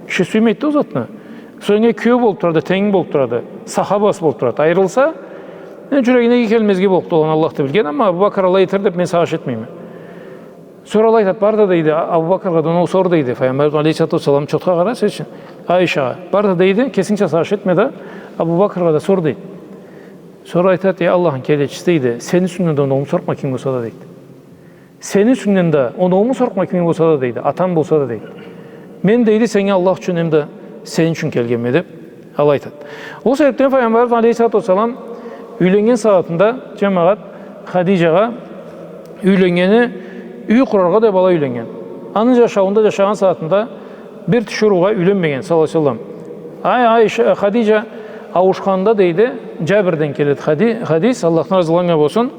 киши сюймейди да ол затны. Сора кюеу болуб турады, тенгинг болуб турады, сахабасы болуб турады. Айырылса, энди джюрегине иги келмезге боллукъду, ол аны Аллахды билген, амма Абу Бакр алай этер деб мен сагъыш этмейме. Сора алай айтады, бар да, дейди, Абу Бакргъа да оноу сор, дейди. Файгъамбарыбыз алейхиссалату уассалам чотха къара, сёз ючюн. Айшагъа, бар да, дейди, кесингча сагъыш этме да, Абу Бакргъа да сор, дейди. Сора айтады, эй Аллахны келечиси, дейди, сени юсюнгден да оноуму сорукъма ким болса да, дейди. Сени юсюнгден да оноуму сорукъма ким болса да, дейди, атам болса да, дейди. Мен, дейди, сеннге Аллах ючюн, эм да сени ючюн келгенме, деб алай айтады. Ол себебден Файгъамбарыбыз алейхиссалату уассалам юйленнген сагъатында, джамагъат, Хадиджагъа юйленнгени, юй къураргъа деб алай юйленнген. Аны джашауунда, джашагъан сагъатында бир тиширыугъа юйленмеген, саллаллаху алейхи ва саллам. Ай, Айша, Хадиджа ауушханда, дейди, Джабирден келеди хади-, хадис, Аллахдан разы болгъан болсун.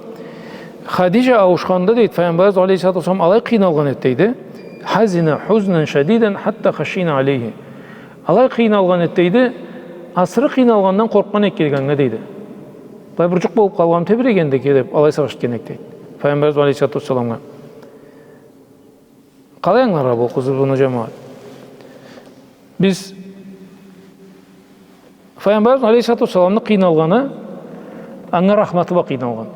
Хадиджа ауушханда, дейди, Файгъамбарыбыз алейхиссалату уассалам алай къыйналгъан эди, дейди. Хазина хузнан шадидан хатта хашина алейхи. Алай къыйналгъан эди, дейди, асыры къыйналгъандан къоркъгъан эди анга, дейди. Былай бир джукъ болуб къалгъан тебрегенди экен деб, алай сагъыш этген эди, дейди, Файгъамбарыбыз алейхиссалату уассаламгъа. Къалай ангыларгъа боллукъбуз муну, джамагъат? Биз Файгъамбарыбыз алейхиссалату уассаламны къыйналгъаны, анга рахматы бла къыйналгъан.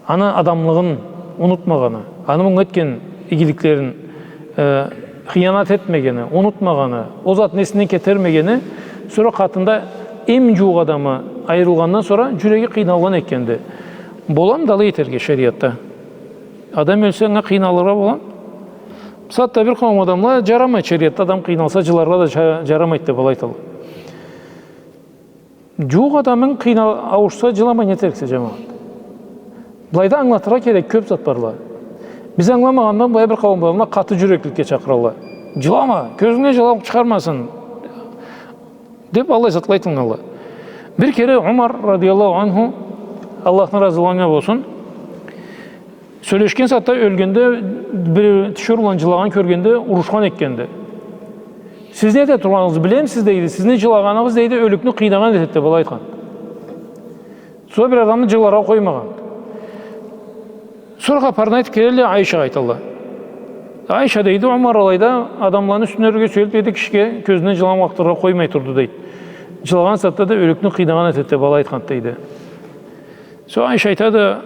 Аны адамлыгъын унутмагъаны, аны мунга этген игиликлерин, э, хыянат этмегени, унутмагъаны, ол затны эсинден кетермегени, сора къатында эм джууукъ адамы айырылгъандан сора джюреги къыйналгъан экенди. Боламыды алай этерге шериатда? Адам ёлсе, анга къыйналыргъа боламы? Бусагъатда бир къауум адамла, джарамайды шериатда адам къыйналса, джыларгъа да джа-, джарамайды деб алай айталла. Джууукъ адамынг къыйнал-, ауушса, джыламай не этериксе, джамагъат? Былайда ангылатыргъа керек кёб зат барла. Биз ангыламагъандан былай бир къауум адамла къаты джюрекликге чакъыралла. Джылама, кёзюнгден джылау чыгъармасын. Деб, аллай затла айтылгъанла. Бир кере Умар радияллаху анху, Аллахны разылыгъы анга болсун, сёлешген сагъатда ёлгенде, бир тиширыу улан джылагъан кёргенде, урушхан экенди. Сиз не эте тургъаныгъызны билемисиз, дейди, сизни джылагъаныгъыз, дейди, ёлюкню къыйнагъан этеди, деб алай айтхан. Сора бир адамны джыларгъа къоймагъан. Сора хапарны айтып келелле, Айшагъа айталла. Айша, дейди, Умар алайда адамланы юсюнден ёрге сюелип эди, кишиге кёзюнден жылам акътырыргъа къоймай турду, дейди. Жылагъан сагъатда да ёлюкню къыйнагъан этеди деп алай айтханды, дейди. Сора Айша айтады,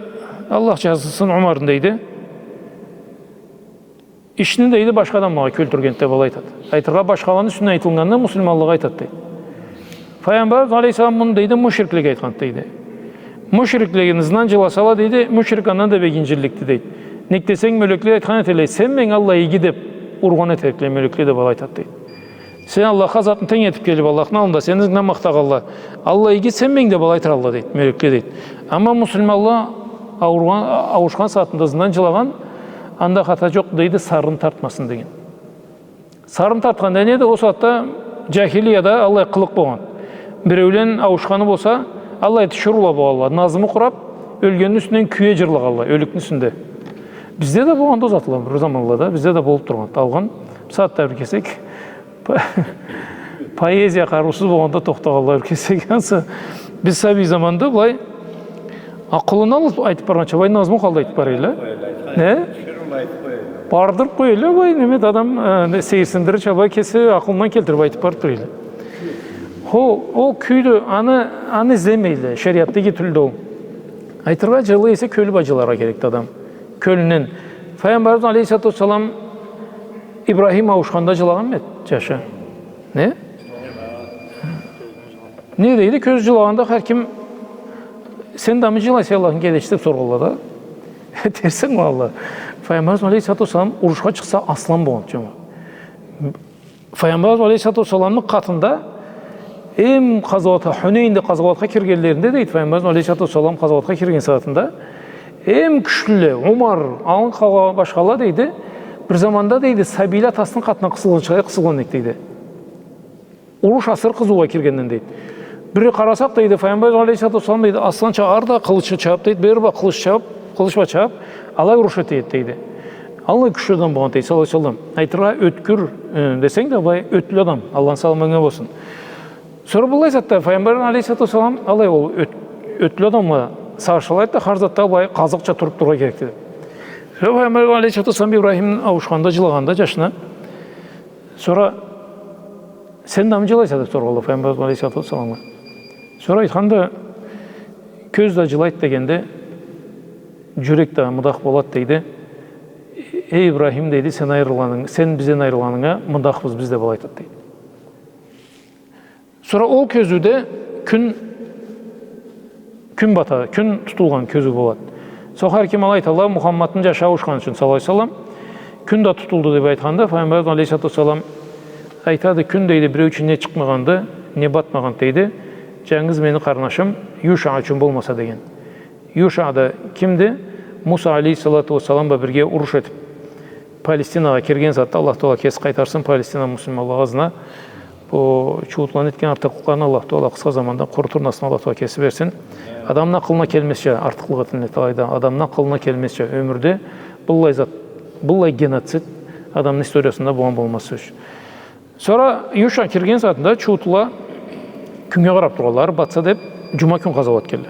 Аллах джазыкъсынсын Умарны, дейди. Ишни, дейди, башха адамлагъа кёлтюргенди деп алай айтады. Айтыргъа, башхаланы юсюнден айтылгъанны муслиманлагъа айтады, дейди. Файгъамбарыбыз алейхиссалам муну, дейди, мушриклеге айтханды, дейди. Мушриклени ызындан жыласала, дейди, мушрик андан да бек инжилликди, дейди. Нек десенг, мёлекле айтхан этелле, сен меннге Аллах иги деп ургъан этерикле мёлекле деп алай айтады, дейди. Сен Аллахха затны тенг этип келип, Аллахны аллында сени ызынгдан махтагъанла. Аллах иги, сен меннге деп алай айтыралла, дейди, мёлекле, дейди. Амма муслиманла ауругъан, ауушхан сагъатында ызындан жылагъан, анда хата джокъду, дейди, сарыны тартмасын деген. Сарыны тартхан да неди? Ол сагъатда джахилияда аллай къылыкъ болгъан. Биреулен ауушханы болса, аллай тиширыула болгъанла. Назму къурап, ёлгенни юсюнден кюе джырлагъанла, ёлюкню юсюнде. Бизде да болгъанды ол затла, бир заманлада. Бизде да болуп тургъан. Алгъын, бусагъатда бир кесек По-, поэзия къарыусуз болгъанда тохтагъанла бир кесек. Ансы биз сабий заманда былай акъылын алып айтып баргъанча, былай назму халда айтып бара эдиле. Не? Бардырып къоя эдиле, былай, неме, адам, э, не, сейирсиндирирча, былай кеси акъылындан келтирип айтып барып тура эдиле. Хо, ол кюйдю, аны, аны излемейле, шериатда иги тюлдю ол. Айтыргъа, джылай эсе, кёлю бла джыларгъа керекди адам. Кёлюнден. Файгъамбарыбыз алейхиссалату уассалам Ибрахим ауушханда джылагъанмы эди, джашы? Не? Не дейди? Кёзю джылагъанда хар ким, сен да мы джылайса, Аллахны келечиси, деп соргъанла да. Терсинг, валла. Файгъамбарыбыз алейхиссалату уассалам урушха чыкъса, аслан болгъан, джамагъат. Файгъамбарыбыз алейхиссалату уассаламны къатында эм къазауатха, Хунейнде къазауатха киргенлеринде, дейди, Файгъамбарыбыз алейхиссалату уассалам къазауатха кирген сагъатында эм кючлюле, Умар, алгъын къалгъан башхала, дейди, бир заманда, дейди, сабийле атасыны къатына къысылгъынчыгъа къысылгъан эдик, дейди. Уруш асыры къызыугъа киргенден, дейди. Бир къарасакъ, дейди, Файгъамбарыбыз алейхиссалату уассалам, дейди, асланча ары да къылычны чабып, дейди, бери бла къылыч чабып, къылыч бла чабып, алай уруш эте эди, дейди. Аллай кючлю адам болгъан, дейди, саллаллаху алейхи ва саллам. Айтыргъа, ёткюр, э, десенг да, былай ётлю адам, Аллахны саламы анга болсун. Сора быллай затда Файгъамбар алейхиссалату уассалам, алай ол ёт-, ётлю адамла сагъыш алайды да, хар затда былай къазыкъча туруп турургъа керекди. Сора Файгъамбар алейхиссалату уассалам Ибрахим ауушханда, джылагъанда джашына, сора, сен да мы джылайса, деп соргъанла Файгъамбар алейхиссалату уассаламгъа. Сора айтханды, кёз да джылайды дегенде, джюрек да мыдах болады, дейди. Эй Ибрахим, дейди, сен айрылгъанынг-, сен бизден айрылгъанынга мыдахбыз биз, деп алай айтады, дейди. Сора ол кёзюуде кюн, кюн бата, кюн тутулгъан кёзюу болады. Сора хар ким алай айталла, Мухаммадны джашы ауушхан ючюн, саллаллаху алейхи ва саллам, кюн да тутулду деп айтханда, Файгъамбарыбыз алейхиссалату уассалам айтады, кюн, дейди, биреу ючюн не чыкъмагъанды, не батмагъанды, дейди, джангыз мени къарнашым Юша ючюн болмаса, деген. Юша да кимди? Муса алейхиссалату уассалам бла бирге уруш этип, Палестинагъа кирген затда, Аллах Тагъала кеси къайтарсын Палестина муслиманлагъа ызына. Бу чууутланы этген артыкълыкъларын Аллах Тагъала къысха заманда къурутур насыбын Аллах Тагъала кеси берсин. Адамны акъылына келмезча артыкълыкъ этилинеди алайда. Адамны акъылына келмезча ёмюрде быллай зат, быллай геноцид адамны историясында болгъан болмаз сёз. Сора Юша кирген сагъатында чууутлула кюннге къарап тургъанла, батса деп, джума кюн къазауат келди.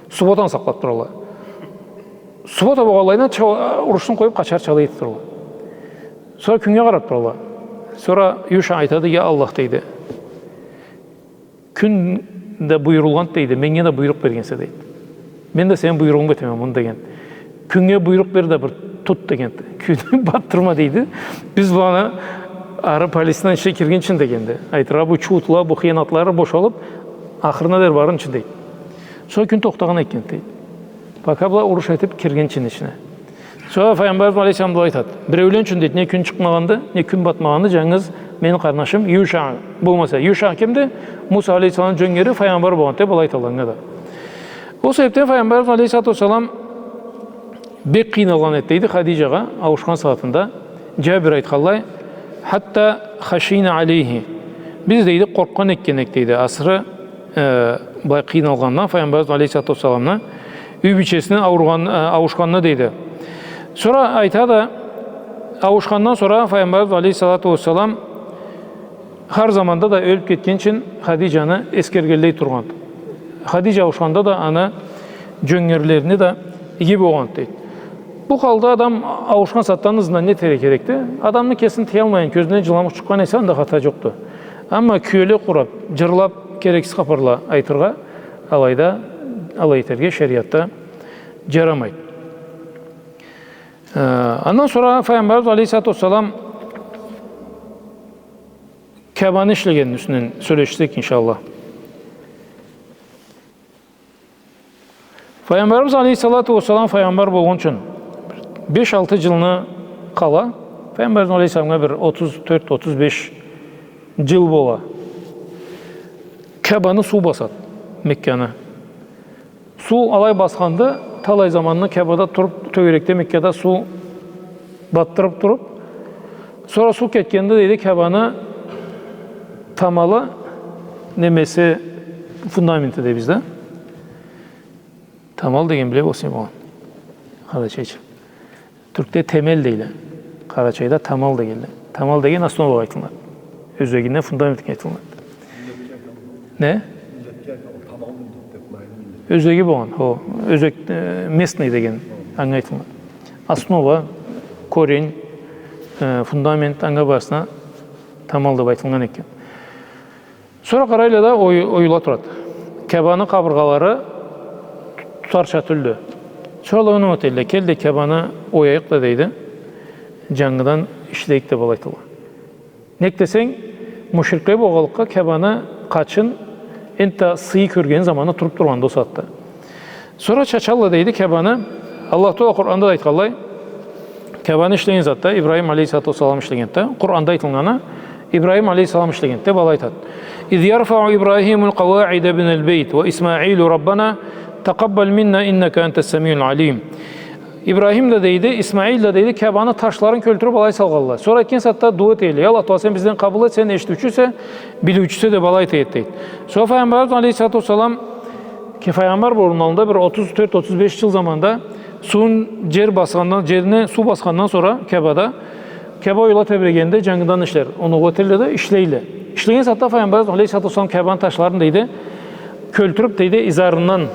Субботаны сакълап тургъанла. Суббота болгъанлайына ча-, урушну къоюп, къачарча алай этип тургъанла. Сора кюннге къарап тургъанла. Сора Юша айтады, я Аллах, дейди, кюн да буюрулгъанды, дейди, меннге да буйрукъ бергенсе, дейди. Мен да сени буйругъунг этеме муну, деген. Кюннге буйрукъ бер да бир тут, деген. Кюнню батдырма, дейди. Биз быланы ары Палестина ичине киргинчи, дегенди. Айтыргъа, бу чууутлула, бу хыянатлары бошалып, ахырына дери барынчы, дейди. Сора кюн тохтагъан экен, дейди. Пока была уруш этип киргинчи ичине. Сора Файгъамбарыбыз алейхиссалам да айтады. Биреулен ючюн, дейди, не кюн чыкъмагъанды, не кюн батмагъанды, джангыз мени къарнашым Юша болмаса. Юша кимди? Муса алейхиссаламны джёнгери, файгъамбар болгъанды, былай айталла анга да. Ол себепден Файгъамбарыбыз алейхиссалату уассалам бек къыйналгъан эди, дейди, Хадиджагъа ауушхан сагъатында. Джабир айтханлай, хатта хашийна алейхи. Биз, дейди, къоркъгъан этген эдик, дейди, асыры, э, былай къыйналгъанына, Файгъамбарыбыз алейхиссалату уассаламны, юй бийчесини ауругъан-, э, ауушханына, дейди. Сора айтады, ауушхандан сора Файгъамбарыбыз алейхиссалату уассалам хар заманда да ёлюп кетгинчи Хадиджаны эсгергенлей тургъанды. Хадиджа ауушханда да аны джёнгерлерине да иги болгъанды, дейди. Бу халда адам ауушхан сагъатда ызындан не этерге керекди? Адамны кесин тыялмайын, кёзюнден джыламукъ чыкъгъан эсе, анда хата джокъду. Амма кюеле къурап, джырлап, керексиз хапарла айтыргъа, алайда, алай этерге шериатда джарамайды. Э, андан сора Файгъамбарыбыз алейхиссалату уассалам Кябаны ишлегенни юсюнден сёлешсек, иншаллах. Файгъамбарыбыз алейхиссалату уассалам файгъамбар болгъунчу беш-алты джылны къала, Файгъамбарыбыз алейхиссаламгъа бир отуз тёрт, отуз беш джыл бола. Кябаны суу басады, Мекканы. Суу алай басханды, талай заманны Кябада туруп, тёгерекде Меккада суу батдырып туруп, сора суу кетгенде, дейди, Кябаны тамалы, немеси, фундаменти дейбиз да. Тамал деген биле болсанг болгъан. Къарачайча. Тюркде темел дейле. Къарачайда тамал дегенле. Тамал деген основагъа айтылынады. Ёзегине, фундаментге айтылынады. Не? Ёзеги болгъан, хо. Ёзек, э, местный деген, анга айтылынады. Основа, корень, э, фундамент, анга барысына тамал деп айтылгъан экен. Сора къарайла да ой-, оюла турады. Кябаны къабыргъалары тутарча тюлдю. Сора да аны этелле, кел да Кябаны ояйыкъ да, дейди. Джангыдан ишлейик деп алай айталла. Нек десенг, мушрикле болгъанлыкъгъа Кябаны къачын энтда сыйы кёрген заманы туруп тургъанды ол сагъатда. Сора чачалла, дейди, Кябаны. Аллах Тааля Къуранда да айтханлай, Кябаны ишлеген затда, Ибрахим алейхиссалату уассалам ишлегенди. Къуранда айтылгъаны, Ибрахим алейхиссалам ишлегенди деп алай айтады. «إذ يرفع إبراهيم القواعد من البيت وإسماعيل ربنا تقبل منا إنك أنت السميع العليم». Ибрахим да, дейди, Исмаил да, дейди, Кябаны ташларын кёлтюрюп алай салгъанла. Сора этген сагъатда дуа этелле: «Я Аллах Тааля, сен бизден къабыл эт, сен эшитиучюсе, билиучюсе», деп алай эте эди, дейди. Сора Файгъамбарыбыз алейхиссалату уассалам Ки Файгъамбар болурну аллында бир отуз тёрт, отуз беш джыл заманда сууну джер басхандан, джерине суу басхандан сора Кябада, Кяба оюла тебрегенде, джангыдан ишлер. Оноу этелле да ишлейле. Ишлеген сагъатда Файгъамбарыбыз алейхиссалату уассалам Кябаны ташларын, дейди, кёлтюрюп, дейди, изарындан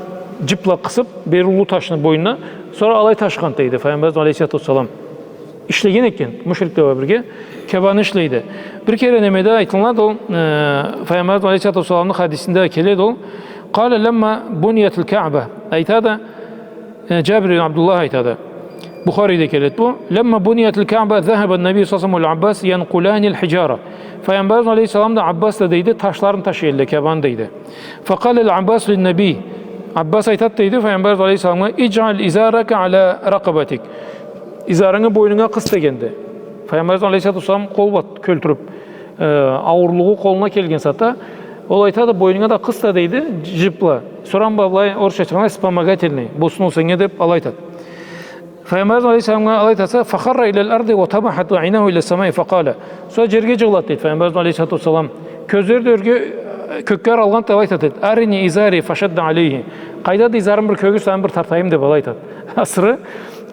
джипла къысып, бир уллу ташны бойнуна, сора алай ташыгъан, дейди, Файгъамбарыбыз алейхиссалату уассалам. Ишлеген экен, мушрикле бла бирге Кябаны ишлейди. Бир кере немеде айтылынады ол, э, Файгъамбарыбыз алейхиссалату уассаламны хадисинде келеди ол. قال لما بنيت الكعبة. Айтады, э, Джабир ибн Абдуллах айтады. Бухариде келеди бу. لما بنيت الكعبة ذهب النبي صلى الله عليه وسلم والعباس ينقلان الحجارة. Файгъамбарыбыз алейхиссалам да, Аббас да, дейди, ташларын ташыйдыла Кябаны, дейди. فقال العباس للنبي. Аббас айтады, дейди, Файгъамбарыбыз алейхиссаламгъа: «اجعل إزارك على رقبتك». Изарынгы бойнунга къыс дегенди. Файгъамбарыбыз алейхиссалату уассалам къол бла кёлтюрюп, э, ауурлугъу къолуна келген сагъатда, ол айтады, бойнунга да къыс да, дейди, джипла. Сора ма былай, орусча айтханда, вспомогательный болсун ол сеннге деп алай айтады. Файгъамбарыбыз алейхиссаламгъа алай айтса, فخر إلى الأرض وطمحت عيناه إلى السماء فقال. Сора джерге джыгъылады, дейди, Файгъамбарыбыз алейхиссалату уассалам. Кёзлери да ёрге, э, кёкге къаралгъанды, алай айтады, дейди: «أرني إزاري فشد عليه». Къайдады изарым, бир кёгюз сагъатдан бир тартайым деп алай айтады. Асыры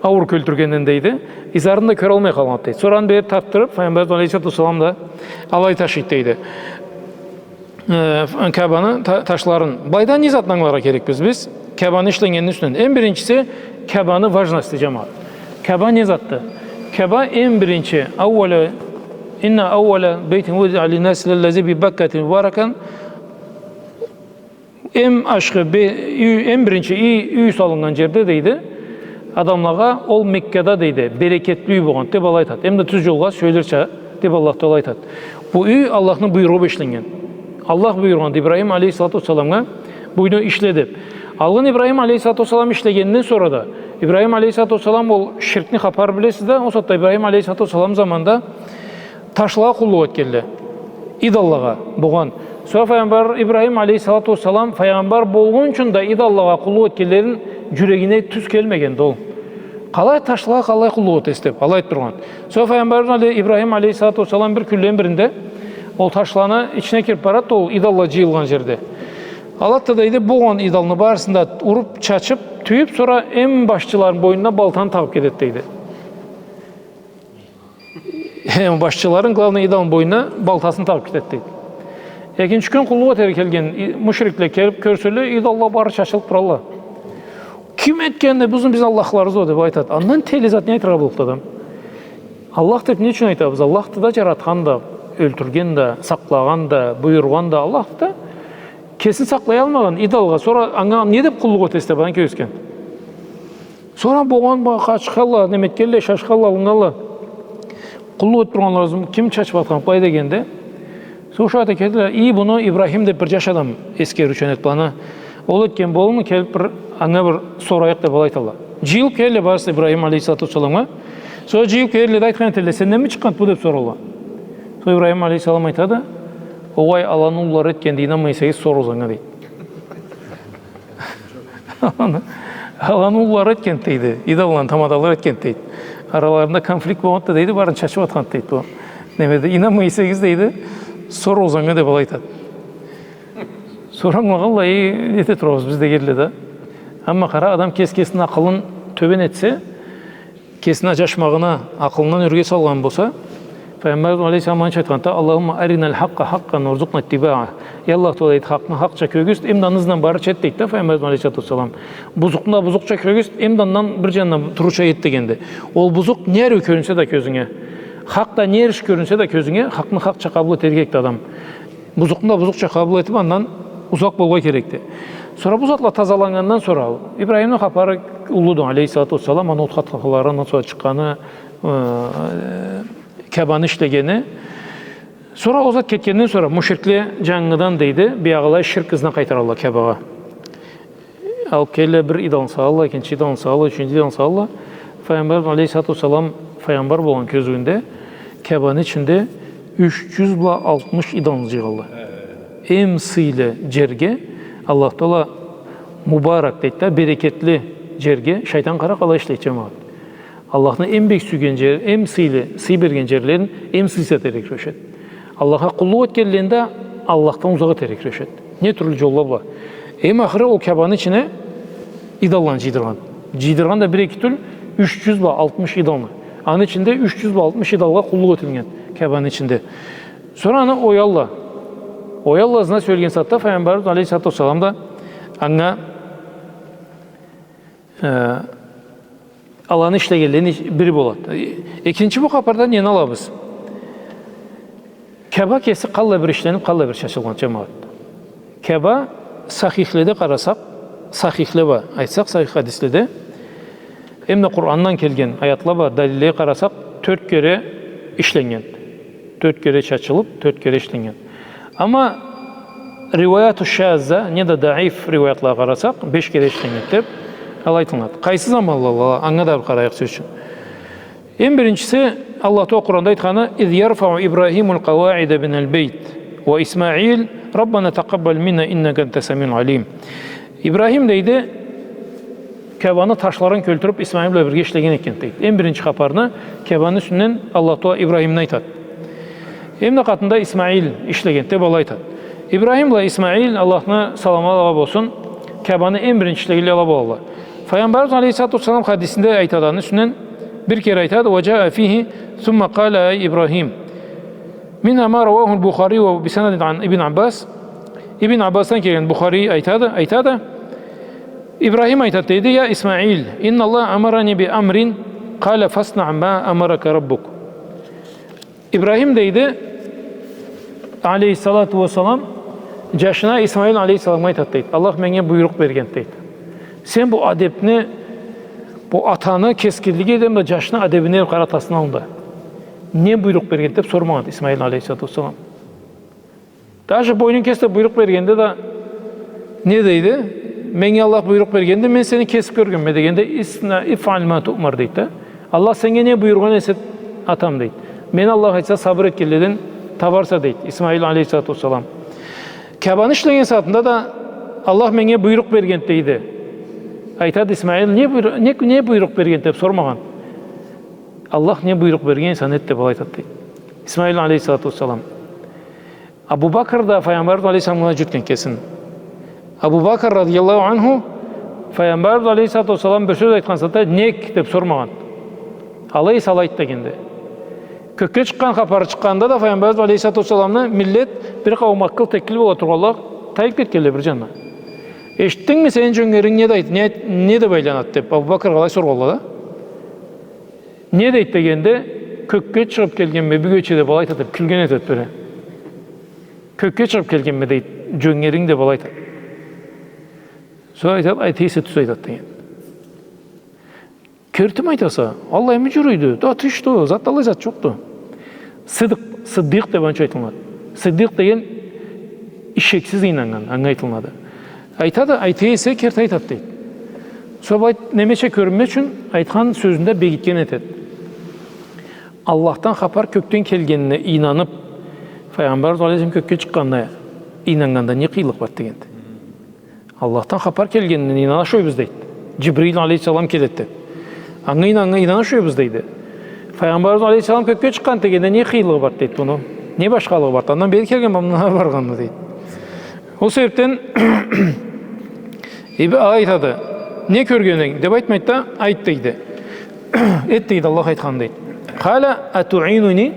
ауур кёлтюргенден, дейди, изарын да кёралмай къалгъанды, дейди. Сора аны бери тартдырып, Файгъамбарыбыз алейхиссалату уассалам да алай ташыйды, дейди. Э, Кябаны та-, ташларын. Былайдан не затны ангыларгъа керекбиз биз? Кябаны ишленнгенини юсюнден. Эм биринчиси, Кябаны важности, джамагъат. Кяба не затды? Кяба эм биринчи, أول، إن أول بيت وضع للناس للذي ببكة مباركا. Эм ашхы бе-, юй, эм биринчи юй, юй салыннган джерде, дейди, адамлагъа ол Меккада, дейди, берекетли юй болгъанды деп алай айтады. Эм да тюз джолгъа сюелирча деп Аллах Тааля айтады. Бу юй Аллахны буйругъу бла ишленнген. Аллах буюргъанды Ибрахим алейхиссалату уассаламгъа бу юйню ишле деп. Алгъын Ибрахим алейхиссалату уассалам ишлегенинден сора да, Ибрахим алейхиссалату уассалам, ол ширкни хапар билесиз да, ол сагъатда Ибрахим алейхиссалату уассалам заманда ташлагъа къуллукъ этгенле. Идоллагъа болгъан. Сора Файгъамбар Ибрахим алейхиссалату уассалам файгъамбар болгъунчу да идоллагъа къуллукъ этгенлерин джюрегине тюз келмегенди ол. Къалай ташлагъа къалай къуллукъ этесиз деп, алай айтып тургъан. Сора Файгъамбар Ибрахим алейхиссалату уассалам бир кюнледен биринде ол ташланы ичине кирип барады да, ол идолла джыйылгъан джерде. Алады да, дейди, болгъан идолну барысын да уруп, чачып, тюйюп, сора эм башчыларыны бойнуна балтаны тагъып кетеди, дейди. Эм башчыларыны, главный идолну бойнуна балтасын тагъып кетеди, дейди. Экинчи кюн къуллукъ этерге келген и-, мушрикле келип кёрселе, идолла бары чачылып туралла. Ким этгенди, бизни, бизни Аллахларыбыз о, деп айтады. Андан тели зат не айтыргъа боллукъду адам? Аллах деп не ючюн айтабыз? Аллахды да джаратхан да, ёлтюрген да, сакълагъан да, буюргъан да Аллахды да. Кесин сакълаялмагъан идолгъа, сора анга не деп къуллукъ этесе деп, андан кёчген. Сора болгъан, бо-, къачханла, неме этгенле, шашханла, алыннганла. Къуллукъ этип тургъанларыбызны ким чачып атхан былай дегенде, сора ушакъда келдиле, и, муну Ибрахим деп бир джаш адам эсгериучен эди быланы. Ол этген болурму, келип бир, анга бир сорайыкъ деп алай айталла. Джыйылып келелле барысы Ибрахим алейхиссалату уассаламгъа. Сора джыйылып келелле да айтхан этелле, сенденми чыкъгъанды бу деп соралла. Сора Ибрахим алейхиссалам айтады, огъай, аланы уллулары этгенди, ийнанмай эсегиз, соругъуз анга, дейди. Аланы уллулары этгенди, дейди. Идолланы тамадалары этгенди, дейди. Араларында конфликт болгъанды, дейди, барын чачып атханды, дейди, бу. Немеде, ийнанмай эсегиз, дейди, соругъуз анга деп алай айтады. Сора ангылагъанла, э, не эте турабыз биз дегенле да. Амма къара, адам кес-, кесини акъылын тёбен этсе, кесини аджашмагъына акъылындан ёрге салгъан болса, Файгъамбарыбыз алейхиссалам аны ючюн айтханды: «Аллахумма ариналь хакъкъа хакъкъан варзукъна иттибаа». Я Аллах Тааля, дейди, хакъны хакъча кёргюзт, эм да аны ызындан барырча эт, дейди да Файгъамбарыбыз алейхиссалату уассалам. Бузукъну да бузукъча кёргюзт, эм да андан бир джанына турурча эт дегенди. Ол бузукъ не ариу кёрюнсе да кёзюнге, хакъ да не эриш кёрюнсе да кёзюнге, хакъны хакъча къабыл этерге керекди адам. Бузукъну да бузукъча къабыл этип, андан узакъ болургъа керекди. Сора бу затла тазаланнгандан сора, Ибрахимни хапары уллуду, алейхиссалату уассалам, аны отха атханлары, андан сора чыкъгъаны, э, Каабаны ишлегени. Сора ол зат кетгенден сора мушрикле джангыдан, дейди, биягъылай ширк ызына къайтаралла Каабагъа. Алып келелле, бир идолну салалла, экинчи идолну салалла, ючюнчю идолну салалла. Файгъамбар алейхиссалату уассалам файгъамбар болгъан кёзюуюнде Каабаны ичинде юч джюз бла алтмыш идолну джыйгъалла. Эм сыйлы джерге, Аллах Тааля мубарак дейди да, берекетли джерге, шайтан къара къалай ишлейди, джамагъат. Аллахны эм бек сюйген джер, эм сыйлы, сый берген джерлерин эм сыйса этерге кюрешеди. Аллахха къуллукъ этгенлерин да Аллахдан узакъ этерге кюрешеди. Не тюрлю джолла бла. Эм ахыры ол Каабаны ичине идолланы джыйдыргъан. Джыйдыргъан да бир-эки тюл, юч джюз бла алтмыш идолну. Аны ичинде юч джюз бла алтмыш идолгъа къуллукъ этилген Каабаны ичинде. Сора аны оялла. Оялла ызына сюелген сагъатда Файгъамбарыбыз алейхиссалату уассалам да анга Э, аланы ишлегенлерини бири болады. Э, экинчи бу хапардан нени алабыз? Каба кеси къаллай бир ишленип, къаллай бир чачылгъан, джамагъат. Каба сахихледе къарасакъ, сахихле бла айтсакъ, сахих хадиследе, эм да Къурандан келген аятла бла далиллеге къарасакъ, тёрт кере ишленнген. Тёрт кере чачылып, тёрт кере ишленнген. Амма риваяту шазза, неда даиф риваятлагъа къарасакъ, беш кере ишленнген деп, алай айтылады. Къайсы заманлада, анга да бир къарайыкъ, сёз ючюн. Эм биринчиси, Аллах Тааля Къуранда айтханы: «Из ярфау Ибрахимуль къаваида миналь бейт ва Исмаил, Раббана такъаббаль минна иннака анта самиуль алим». Ибрахим, дейди, Каабаны ташларын кёлтюрюп, Исмаил бла бирге ишлеген экен, дейди. Эм биринчи хапарны Каабаны юсюнден Аллах Тааля Ибрахимни айтады. Эм да къатында Исмаил ишлеген деп алай айтады. Ибрахим бла Исмаил, Аллахны саламы алагъа болсун, Каабаны эм биринчи ишлегенле ала болалла. Файгъамбарыбыз алейхиссалату уассалам хадисинде айтады, аны юсюнден бир кере айтады: «Ва джаа фихи сумма къаля, ай Ибрахим». Минха ма рауахуль Бухари ва би санадин ан Ибн Аббас. Ибн Аббасдан келген, Бухари айтады, айтады: Ибрахим айтады, дейди: «Я Исмаил, инналлаха амарани би амрин, къаля фаснаъ ма амарака раббук». Ибрахим, дейди, алейхиссалату уассалам, джашына Исмаил алейхиссаламгъа айтады, дейди: «Аллах меннге буйрукъ берген, дейди. Сен бу адебни, бу атаны кескинлиги эди, эм да джашны адебине къара атасыны аллында. Не буйрукъ берген?» — деп сормагъан Исмаил алейхиссалату уассалам. «Даже бойнун кес деп буйрукъ бергенде да, не дейди? Меннге Аллах буйрукъ бергенди, мен сени кесип кёргенме дегенде, исна, ифъаль ма туъмар, дейди да. Аллах сеннге не буюргъан эсе, атам, дейди. Мени Аллах айтса, сабыр этгенледен табарса, дейди Исмаил алейхиссалату уассалам. Каабаны ишлеген сагъатында да Аллах меннге буйрукъ берген, дейди. Айтады Исмаил, не буйру-, не, не буйрукъ берген деп сормагъан. Аллах не буйрукъ берген эсе, аны эт деп алай айтады, дейди Исмаил алейхиссалату уассалам. Абу Бакр да Файгъамбарыбыз алейхиссаламгъа джюрютген кесин. Абу Бакр радияллаху анху Файгъамбарыбыз алейхиссалату уассалам бир сёз айтхан сагъатда «нек?» деп сормагъан. «Алай эсе алай эт» дегенди. Кёкге чыкъгъан хапары чыкъгъанда да Файгъамбарыбыз алейхиссалату уассаламны миллет бир къауум акъыл текли бола тургъанла тайып кетгенле бир джанына. «Эшитдингми, сени джёнгеринг не дейди, не, не деп айланады?» — деп, Абу Бакргъа алай соргъанла да. «Не дейди?» — дегенде, «Кёкге чыгъып келгенме бюгече», — деп алай айтады, деп кюлген этеди бери. «Кёкге чыгъып келгенме, — дейди, — джёнгеринг», — деп алай айтады. Сора айтады: «Айта эсе, тюз айтады», — деген. «Кертими айтаса? Аллаймы джюрюйдю? Да ты что, зат, аллай зат джокъду». Сыдыкъ, сыддикъ деп анча айтылынады. Сыддикъ деген ишексиз ийнаннган, анга айтылынады. Айтады, айта эсе, керти айтады, дейди. Сора былай немеча кёрюнме ючюн айтхан сёзюн да бегитген этеди. Аллахдан хапар кёкден келгенине ийнанып, Файгъамбарыбыз алейхиссалам кёкге чыкъгъанына ийнаннганда не къыйынлыкъ бар дегенди. Аллахдан хапар келгенине ийнанышыбыз, дейди. Джибрил алейхиссалам келеди деп. Анга ийнан-, ийнанышыбыз, дейди. Файгъамбарыбыз алейхиссалам кёкге чыкъгъан дегенде не къыйынлыгъы бар, дейди, муну? Не башхалыгъы бар? Андан бери келген, мындан баргъанды, дейди. Ол себепден, Иб-, айтады, не кёргенинг деп айтмайды да, айт, дейди. Эт, дейди, Аллах айтханын, дейди. Къала атуинуни,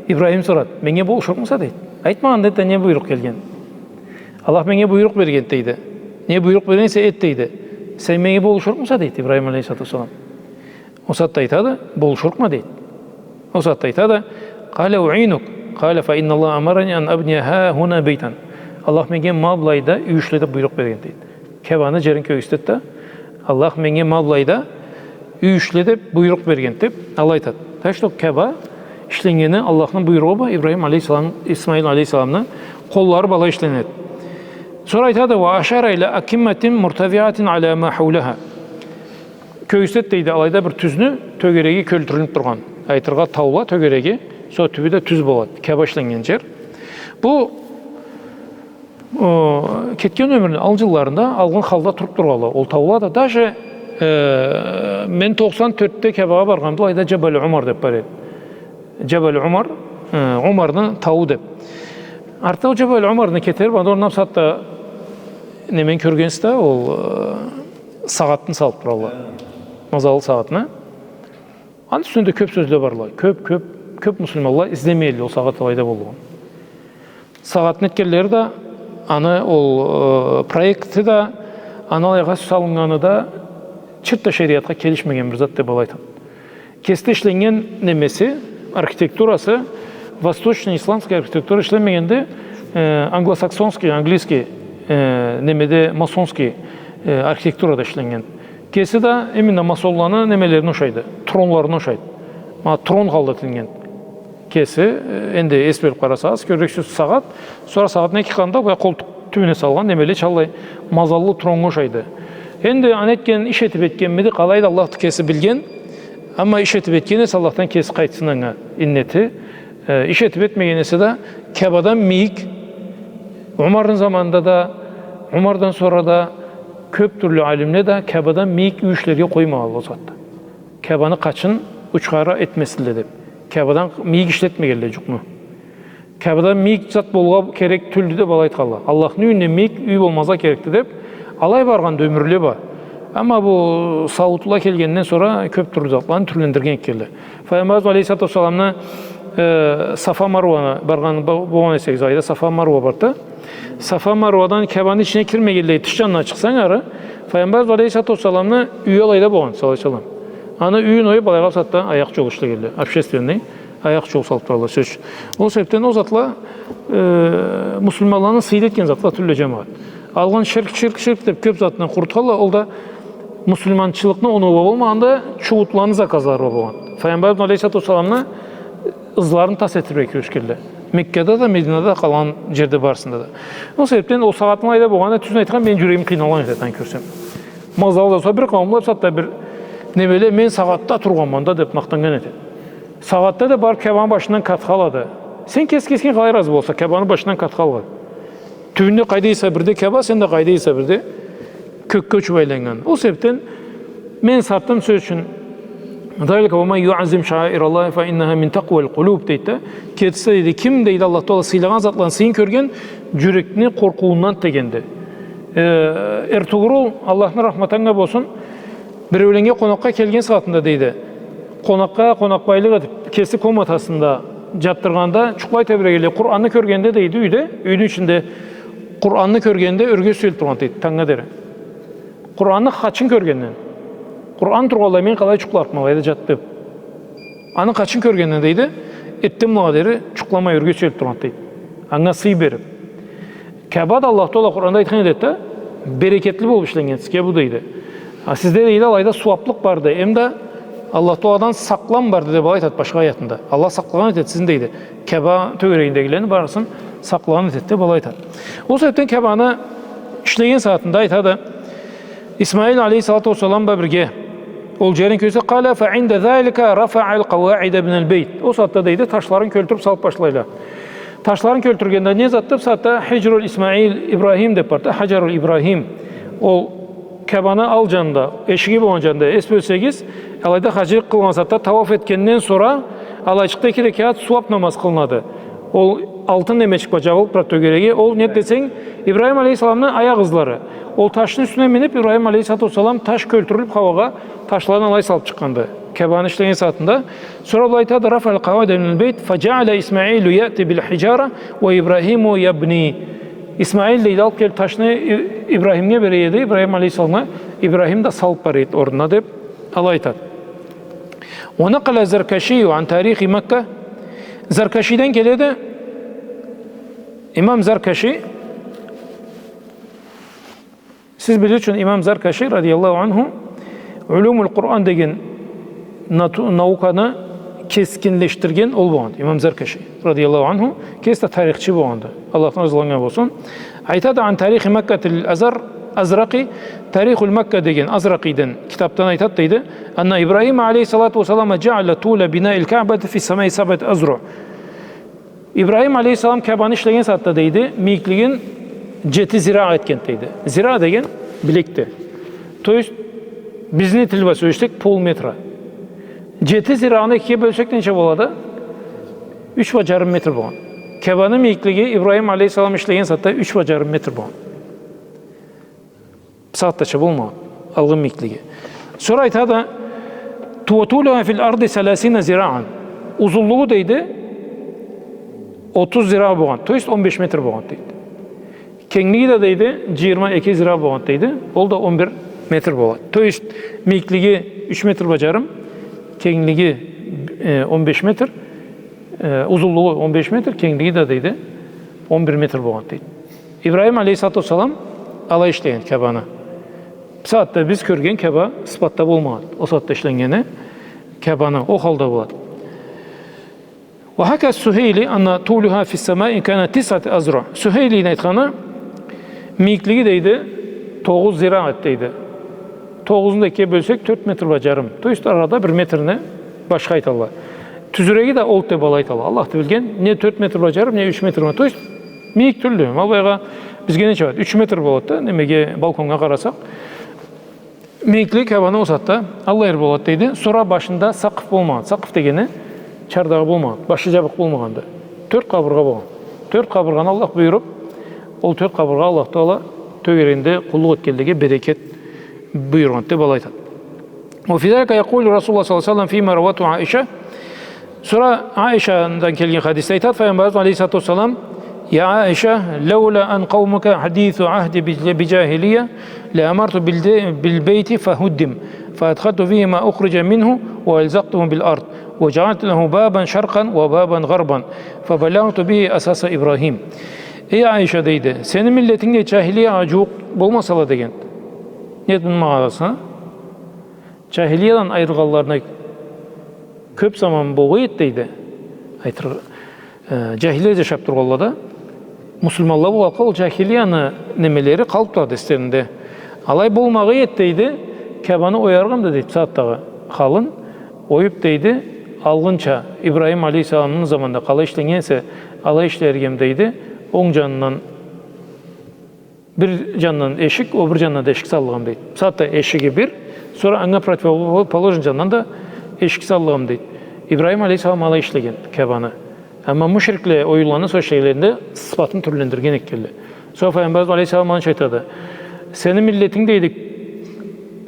Ибрахим сорады, меннге болушурукъмуса, дейди. Айтмагъан, дейди, не буйрукъ келген. Аллах меннге буйрукъ берген, дейди. Не буйрукъ берген эсе, эт, дейди. Сен меннге болушурукъмуса, дейди Ибрахим алейхиссалату уассалам. Ол сагъатда айтады, болушурукъма, дейди. Ол сагъатда айтады, къала уинук, къала фа инналлаха амарани ан абния хахуна бейтан. Аллах меннге ма былайда юй ишле деп буйрукъ берген, дейди. Кябаны джерин кёргюзтеди да, Аллах меннге ма былайда юй ишле деп буйрукъ берген деп, алай айтады. Так что Кяба ишленнгени Аллахны буйругъу бла, Ибрахим алейхиссалам, Исмаил алейхиссаламны къоллары бла ишленеди. Сора айтады, ва ашара иля акимматин муртафиатин аля ма хауляха. Кёргюзтеди, дейди, алайда бир тюзню, тёгереги кёлтюрюлюп тургъан. Айтыргъа, таула тёгереги, сора тюбю да тюз болады. Кяба ишленнген джер. Бу О, кетген ёмюрню алгъын джылларында алгъын халда туруп тургъанла ол таула да. Даже, э, мен токъсан тёртде Кябагъа баргъанма, былайда Джабал Умар деп бар эди. Джабал Умар, э, Умарны тауу деп. Артда ол Джабал Умарны кетериб, анда орнуна бусагъатда немени кёргенсиз да, ол, э, сагъатны салыб туралла. Мазаллы сагъатны. Аны юсюнде кёб сёзле барла. Кёб, кёб, кёб муслиманла излемейле ол сагъат алайда болгъан. Сагъатны этгенлери да, аны ол, э, проекти да, аны алайгъа салыннганы да чыртда шериатха келишмеген бир зат деб алай айтама. Кеси да ишленнген немеси, архитектурасы, восточный исламский архитектура ишленмегенди, э, англосаксонский, английский, э, немеде масонский, э, архитектурада ишленнген. Кеси да именно масонланы немелерине ушайды, тронларына ушайды. Ма трон халда этилиннген. Кеси, э, энди эс бериб къарасагъыз, кёресиз сагъат, сора сагъатны эки къанат да былай къолтукъ тюбюне салгъан, немеле чаллай мазаллы троннга ушайды. Энди аны этген иш этиб этгенмиди, къалайды, Аллахды кеси билген. Амма иш этиб этген эсе, Аллахдан кеси къайтсын анга иннети. Э, иш этиб этмеген эсе да, Кябадан мийик, Умарны заманында да, Умардан сора да кёб тюрлю алимле да Кябадан мийик юй ишлерге къоймагъанла ол сагъатда. Кябаны къачын учхары этмесинле деб. Кябадан мийик ишлетмегенле джукъну. Кябадан мийик зат болгъа керек тюлдю деб алай айтханла. Аллахны юйюнден мийик юй болмазгъа керекди деб алай баргъан ёмюрле бар. Амма бу саудла келгенден сора кёб тюрлю затланы тюрлендирген экенле. Файгъамбарыбыз алейхиссалату уассаламны, э, Сафа Маруаны баргъан бо-, болгъан эсегиз, алайда Сафа Маруа барды. Сафа Маруадан Кябаны ичине кирмегенлей, тыш джанына чыкъсанг ары, Файгъамбарыбыз алейхиссалату уассаламны юйю алайда болгъан, саллаллаху алейхи уа саллам. Аны юйюн оюб, былайгъа сагъатда аякъ джол ишлегенле, общественный аякъ джол салыб туралла, сёз ючюн. Ол себебден ол затла, э, муслиманланы сыйлы этген затла тюлле, джамагъат. Алгъын ширк, ширк, ширк деб кёб затындан къурутханла, ол да муслиманчылыкъны оноу бла болмагъанды, чууутланы заказлары бла болгъан. Файгъамбарыбыз алейхиссалату уассаламны ызларын тас этирге кюрешгенле. Меккада да, Мединада да, къалгъан джерде барысында да. Ол себебден ол сагъатны алайда болгъаны, тюзюн айтхан, мени джюрегим къыйналгъан этеди, аны кёрсем. Мазаллы да, сора бир къауумла бусагъатда бир немеле, мен сагъатда тургъанма анда деб махтаннган этеди. Сагъатда да барыб Кябаны башындан къатха алады. Сен кес-, кесинг къалай разы боласа, Кябаны башындан къатха алгъа. Тюбюнде къайда эсе бирде Кяба, сен да къайда эсе бирде кёкге учуб айланнган. Ол себебден мен сатдым, сёз ючюн, «Залика ва ман юаззим шааираллахи фа иннаха мин такъуал къулюб», дейди да. Кеси, дейди, ким, дейди, Аллах Тагъала сыйлагъан затланы сыйын кёрген, джюрекни къоркъууундан дегенди. Э, Эртугрул, Аллахны рахматы анга болсун, биреуленнге къонакъгъа келген сагъатында, дейди, къонакъгъа къонакъбайлыкъ этиб, кеси комнатасында джатдыргъанда, джукълай тебрегенлей, Къуранны кёргенде, дейди, юйде, юйню ичинде Къуранны кёргенде ёрге сюелип тургъан, дейди, тангнга дери. Къуранны хачын кёргенден. Къуран тургъанлай мен къалай джукъларыкъма алайда джатып. Аны хачын кёргенден, дейди, эртден бла дери джукъламай ёрге сюелип тургъан, дейди. Анга сый берип. Каба да Аллаху Тагъала Къуранда айтхан этеди да, берекетли болуп ишленнген сизге бу, дейди. А сизде, дейди, алайда сууаплыкъ барды, эм да Аллаху Тагъаладан сакълам барды, деп алай айтады башха аятында. Аллах сакълагъан этеди сизни, дейди. Каба тёгерегиндегилени барысын сакълагъан этеди, деп алай айтады. Ол себепден Кабаны ишлеген сагъатында айтады, Исмаил алейхиссалату уассалам бла бирге ол джерин кёрсе, قال: فعند ذلك رفع القواعد من البيت. Ол сагъатда, дейди, ташларын кёлтюрюп салып башлайла. Ташларын кёлтюргенде не затды? Бусагъатда Хиджрул Исмаил Ибрахим деп барды, Хаджарул Ибрахим. Ол Кабаны ал джанында, эшиги болгъан джанында, эс бёлсегиз, алайда хаджилик къылгъан сагъатда, тауаф этгенден сора, алайчыкъда эки рекат сууап намаз къылынады. Ол алтын немечик бла джабылып турады тёгереги. Ол не десенг, Ибрахим алейхиссаламны аякъ ызлары. Ол ташны юсюне минип, Ибрахим алейхиссалату уассалам таш кёлтюрюлюп хауагъа, ташларын алай салып чыкъгъанды. Кабаны ишлеген сагъатында. Сора былай айтады, رفع القواعد من البيت فجعل إسماعيل يأتي بالحجارة وإبراهيم يبني. Исмаил, дейди, алып келип ташны И-, Ибрахимге бере эди, Ибрахим алейхиссаламгъа, Ибрахим да салып бара эди орнуна, деп алай айтады. ونقل الزركشي عن تاريخ مكة. Заркашиден келеди, имам Заркаши, сиз билир ючюн, имам Заркаши, радияллаху анху, Улюмул Къуран деген нату-, науканы кескинлешдирген ол болгъанды. Имам Заркаши, радияллаху анху, кеси да тарихчы болгъанды. Аллахдан разылыкъ анга болсун. Айтады, عن تاريخ مكة الأزر-, الأزرقي, Тарихул Макка деген Азракъиден китапдан айтады, дейди, أن إبراهيم عليه الصلاة والسلام جعل طول بناء الكعبة في سماء سبعة أذرع. Ибрахим алейхиссалам Кабаны ишлеген сагъатда, дейди, мийиклигин джети зира этген, дейди. Зира деген билекди. То есть, бизни тил бла сёлешсек, полметра. Джети зираны экиге бёлсек, ненча болады? Юч бла джарым метр болгъан. Кабаны мийиклиги Ибрахим алейхиссалам ишлеген сагъатда юч бла джарым метр болгъан. Бусагъатдача болмагъан, алгъын мийиклиги. Сора айтады, وطولها في الأرض ثلاثين ذراعا. Узунлугъу, дейди, отуз зира болгъан, то есть он беш метр болгъан, дейди. Кенглиги да, дейди, джыйырма эки зира болгъан, дейди. Ол да он бир метр болады. То есть мийиклиги юч метр бла джарым, кенглиги, э, он беш метр, э, узунлугъу он беш метр, кенглиги да, дейди, он бир метр болгъан, дейди. Ибрахим алейхиссалату уассалам алай ишлеген Кабаны. Бусагъатда биз кёрген Каба сыфатда болмагъан. Ол сагъатда ишленнгени Кабаны ол халда болады. وحكى السهيلي أن طولها في السماء كان تسعة أذرع. Сухейлини айтханы, мийиклиги, дейди, тогъуз зира эди, дейди. Тогъузну да экиге бёлсек, тёрт метр бла джарым. То есть арада бир метрни башха айталла. Тюзюреги да олду деп алай айталла. Аллахды билген, не тёрт метр бла джарым, не юч метр бла. То есть мийик тюлдю. Ма былайгъа бизге ненча болады? Юч метр болады да, немеге, балконнга къарасакъ. Мийиклиги Кабаны ол сагъатда аллай бир болады, дейди. Сора башында сакъф болмагъан. Сакъф дегени чардагъы болмагъан, башы джабыкъ болмагъанды. Тёрт къабыргъа болгъан. Тёрт къабыргъаны Аллах буюруп, ол тёрт къабыргъа Аллах Тагъала тёгерегинде къуллукъ этгенлеге берекет буюргъан деп алай айтады. وفي ذلك يقول رسول الله صلى الله عليه وسلم فيما روته عائشة. Сора Аишадан келген хадисде айтады, Пайгъамбарыбыз алейхиссалату уассалам, يا عائشة، لولا أن قومك حديث عهد بج-، بجاهلية لأمرت بالد-، بالبيت فهدم، فأدخلت فيه ما أخرج منه وألزقته بالأرض، وجعلت له بابا شرقا وبابا غربا، فبلغت به أساس إبراهيم. Эй Аиша, дейди, сени миллетинг да джахилиягъа джууукъ болмасала деген. Не этмеге къарасанг, джахилиядан айырылгъанларына кёп заман болгъан эди, дейди. Айтыр, э, джахилия джашап тургъанла да, муслиманла болгъанлыкъгъа, ол джахилияны немелери къалып турады эслеринде. Алай болмагъан эди, дейди, Кабаны ояргъа эдим, дейди, бусагъатдагъы халын оюп, дейди, алгъынча Ибрахим алейхиссаламны заманында къалай ишленнген эсе, алай ишлерге эдим, дейди, онг джанындан бир джанындан эшик, ол бир джанына да эшик саллыкъ эдим, дейди. Бусагъатда эшиги бир, сора анга противоположный джанындан да эшик саллыкъ эдим, дейди. Ибрахим алейхиссалам алай ишлеген Кабаны. Амма мушрикле оюлгъандан сора ишлегенлеринде сыфатын тюрлендирген этгенле. Сора Пайгъамбарыбыз алейхиссалам анга айтады: сени миллетинг, дейди,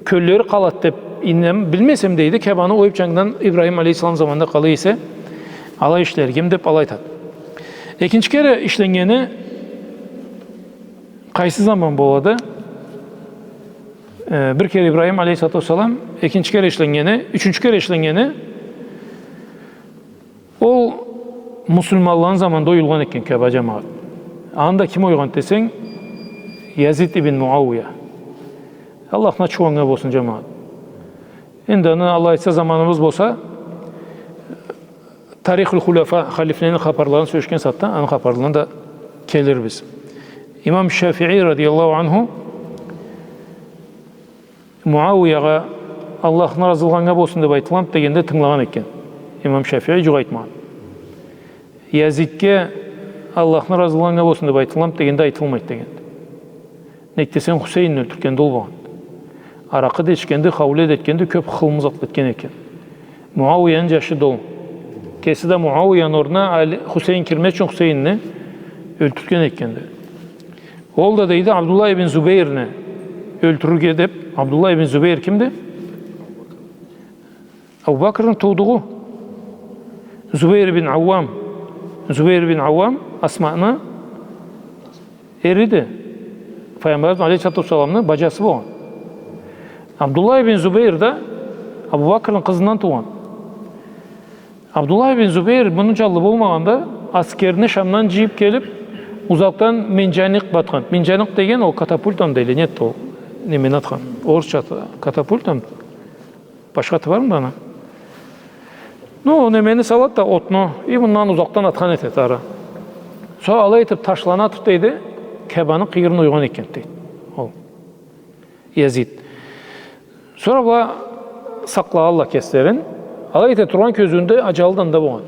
кёллери къалады деп ийнан-, билмесем, дейди, Кабаны оюп джангыдан Ибрахим алейхиссалам заманында къалай эсе, алай ишлерге эдим деп алай айтады. Экинчи кере ишленнгени Къайсы заман болады? Э, бир кере Ибрахим алейхиссалату уассалам, экинчи кере ишленнгени, ючюнчю кере ишленнгени, ол муслиманланы заманында оюлгъан экен Каба, джамагъат. Аны да ким ойгъан десенг, Язид ибн Муауия. Аллахны ачыуу анга болсун, джамагъат. Энди аны, Аллах айтса, заманыбыз болса, Тарихул Хулафа, халифлени хапарларын сёлешген сагъатда, аны хапарына да келирбиз. Имам Шафии радияллаху анху Муауиягъа Аллахны разылыгъы анга болсун деб айтыламыды дегенде тынгылагъан экен. Имам Шафии джукъ айтмагъан. Язидге Аллахны разылыгъы анга болсун деб айтыламыды дегенде айтылмайды дегенди. Нек десенг, Хусейнни ёлтюргенде ол болгъанды. Аракъы да ичгенди, хауле да этгенди, кёб хылмы затла этген экен. Муауияны джашы да ол. Кеси да Муауияны орнуна Али, Хусейн кирмез ючюн Хусейнни ёлтюрген этгенди. Ол да, дейди, Абдуллах ибн Зубейрни ёлтюрюрге деб. Абдуллах ибн Зубейр кимди? Абу Бакрны туудугъу. Зубейр ибн Ауам. Зубейр ибн Ауам Асманы эриди. Файгъамбарыбыз алейхиссалату уассаламны баджасы болгъан. Абдуллах ибн Зубейр да Абу Бакрны къызындан туугъан. Абдуллах ибн Зубейр муну джанлы болмагъанда, аскерни Шамдан джыйыб келиб, узакъдан менджаникъ атхан. Менджаникъ деген ол катапультамы дейле, нет, ол немени атхан. Орусча аты катапультамы? Башха аты бармыды аны? Ну, немени салады да, отну, и мындан узакъдан атхан этеди ары. Сора алай этиб ташланы атыб, дейди, Кабаны къыйырын ойгъан экен, дейди. Ол Язид. Сора была сакълагъанла кеслерин. Алай эте тургъан кёзюуюнде аджалы да анда болгъан.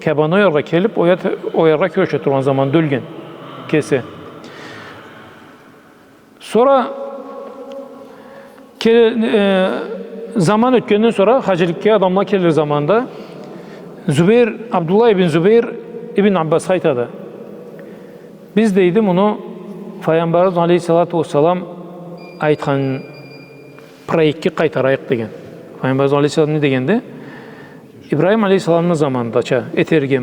Кабаны ояргъа келиб, оя-, ояргъа кюреше тургъан заманда ёлген кеси. Сора ке-, э, заман ётгенден сора, хаджиликге адамла келир заманда Зубейр, Абдуллах ибн Зубейр ибн Аббасха айтады: «Биз, — дейди, — муну Файгъамбарыбыз алейхиссалату уассалам айтхан проектге къайтарайыкъ», — деген. Файгъамбарыбыз алейхиссалам не дегенди? Ибрахим алейхиссаламны заманындача этерге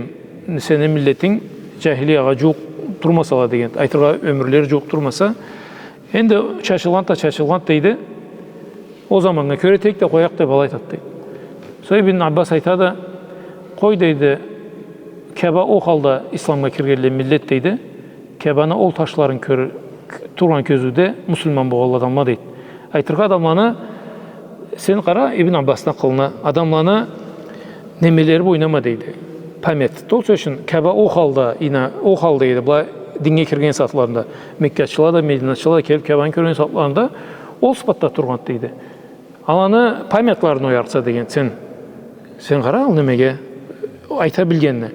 эдим, сени миллетинг джахилиягъа джууукъ турмасала деген, айтыргъа, ёмюрлери джууукъ турмаса, энди чачылгъанды да чачылгъанды, дейди. Ол заманнга кёре этейик да къоякъ деб алай айтады, дейди. Сора Ибн Аббас айтады: «Къой, — дейди, — Каба ол халда исламгъа киргенле миллет, — дейди, — Кабаны ол ташларын кёр-, тургъан кёзюуде муслиман болгъанла адамла, — дейди. — Айтыргъа, адамланы, сен къара Ибн Аббасны акъылына, адамланы немелери бла ойнама, — дейди. — Память. Ол сёз ючюн, Каба ол халда, ина, ол халда эди, была динге кирген сагъатларында, меккачыла да, мединачыла да келиб Кабаны кёрген сагъатларында ол сыфатда тургъанды, — дейди. — Аланы памятларын оярыкъса, — деген, — сен. Сен къара, ол немеге айта билгенине».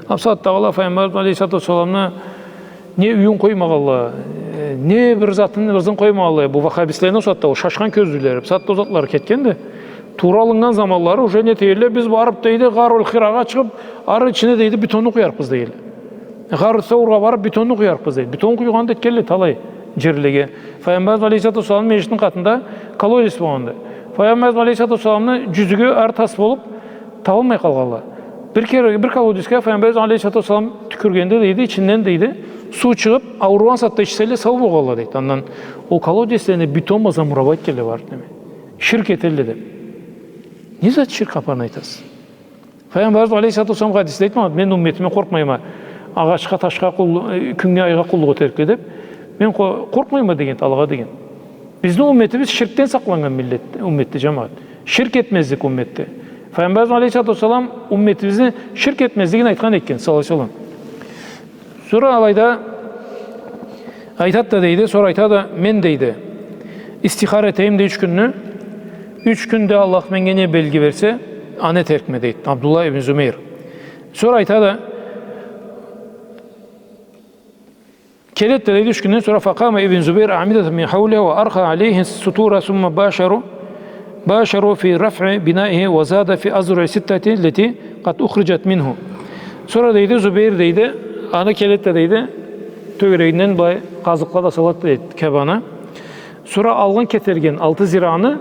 А бусагъатдагъыла Файгъамбарыбыз алейхиссалату уассаламны не юйюн къоймагъанла, э, не бир затын, ырзын къоймагъанла. Бу ваххабистлени ол сагъатда, ол шашхан кёзлюлери, бусагъатда ол затлары кетгенди. Туура алыннган заманлары уже не дейдиле, биз барыб, дейди, Гъарул Хирагъа чыгъыб, ары ичине, дейди, бетонну къуярыкъбыз, дейдиле. Гъару Саургъа барыб, бетонну къуярыкъбыз, дейди. Бетон къуйгъанды этгенле талай джерлеге. Файгъамбарыбыз алейхиссалату уассаламны межгитини къатында колодец болгъанды. Файгъамбарыбыз алейхиссалату уассаламны джюзюгю ары тас болуб, табылмай къалгъанла. Бир кере, бир колодецге Файгъамбарыбыз алейхиссалату уассалам тюкюргенде, дейди, ичинден, дейди, суу чыгъыб, ауругъан сагъатда ичселе, сау болгъанла, дейди. Андан ол колодецлени бетон бла замуровать этгенле барыб, неме. Ширк этелле деб. Не зат ширк хапарын айтасыз? Файгъамбарыбыз алейхиссалату уассалам хадисде айтмагъанмы: «Мен умметиме къоркъмайма, агъачха, ташха къул-, э, кюннге, айгъа къуллукъ этерикле», — деб. «Мен къо-, къоркъмайма», — деген, алагъа деген. Бизни умметибиз ширкден сакъланнган миллет, умметди, джамагъат. Ширк этмезлик умметди. Файгъамбарыбыз алейхиссалату уассалам умметибизни ширк этмезлигин айтхан экен, саллаллаху алейхи ва саллам. Сора алайда айтады да, дейди, сора айтады: «Мен, — дейди, — истихара этейим да юч кюнню, юч кюнде Аллах меннге не белги берсе, аны этерикме», — дейди Абдуллах ибн Зумейр. Сора айтады, келеди да, дейди, юч кюнден сора: «فقام ابن الزبير أعمدة من حوله وأرخى عليه الستور ثم باشروا، باشروا في رفع بنائه وزاد في أذرع الستة التي قد أخرجت منه». Сора, дейди, Зубейр, дейди, аны келеди да, дейди, тёгерегинден былай къазыкъла да салады, дейди, Кабаны. Сора алгъын кетерген алты зираны,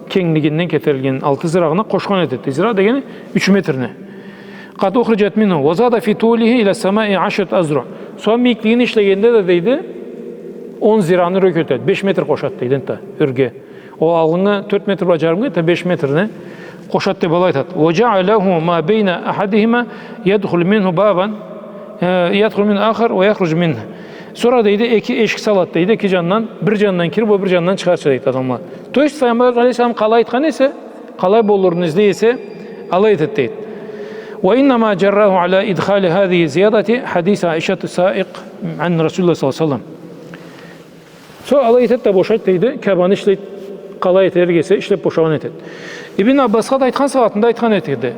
кенглигинден кетерген алты зираны къошхан этеди. Зира дегени юч метрни. «قد أخرجت منه وزاد في طوله إلى السماء عشرة أذرع». Сора мийиклигин ишлегенде да, дейди, Он зираны ёрге кётюрет, беш метр къошат дейди энтда ёрге. Ол алгъынгы тёрт метр бла джарымгъа, энтда беш метрни къошат деб алай айтат. وجعله ما بين أحدهما يدخل منه بابا، э, يدخل منه آخر ويخرج منه. Сора дейди, эки эшик салат дейди, эки джандан, бир джандан кириб, ол бир джандан чыгъарча дейди адамла. То есть Пайгъамбар алейхиссалам къалай айтхан эсе, къалай болурун излей эсе, алай этет дейди. وإنما جراه على إدخال هذه الزيادة حديث عائشة السائق عن رسول الله صلى الله عليه وسلم. Сора алай этет да бошайт дейди, Каабаны ишлейт, къалай этерик эсе, ишлеб бошагъан этет. Ибн Аббасха да айтхан сагъатында айтхан этеди.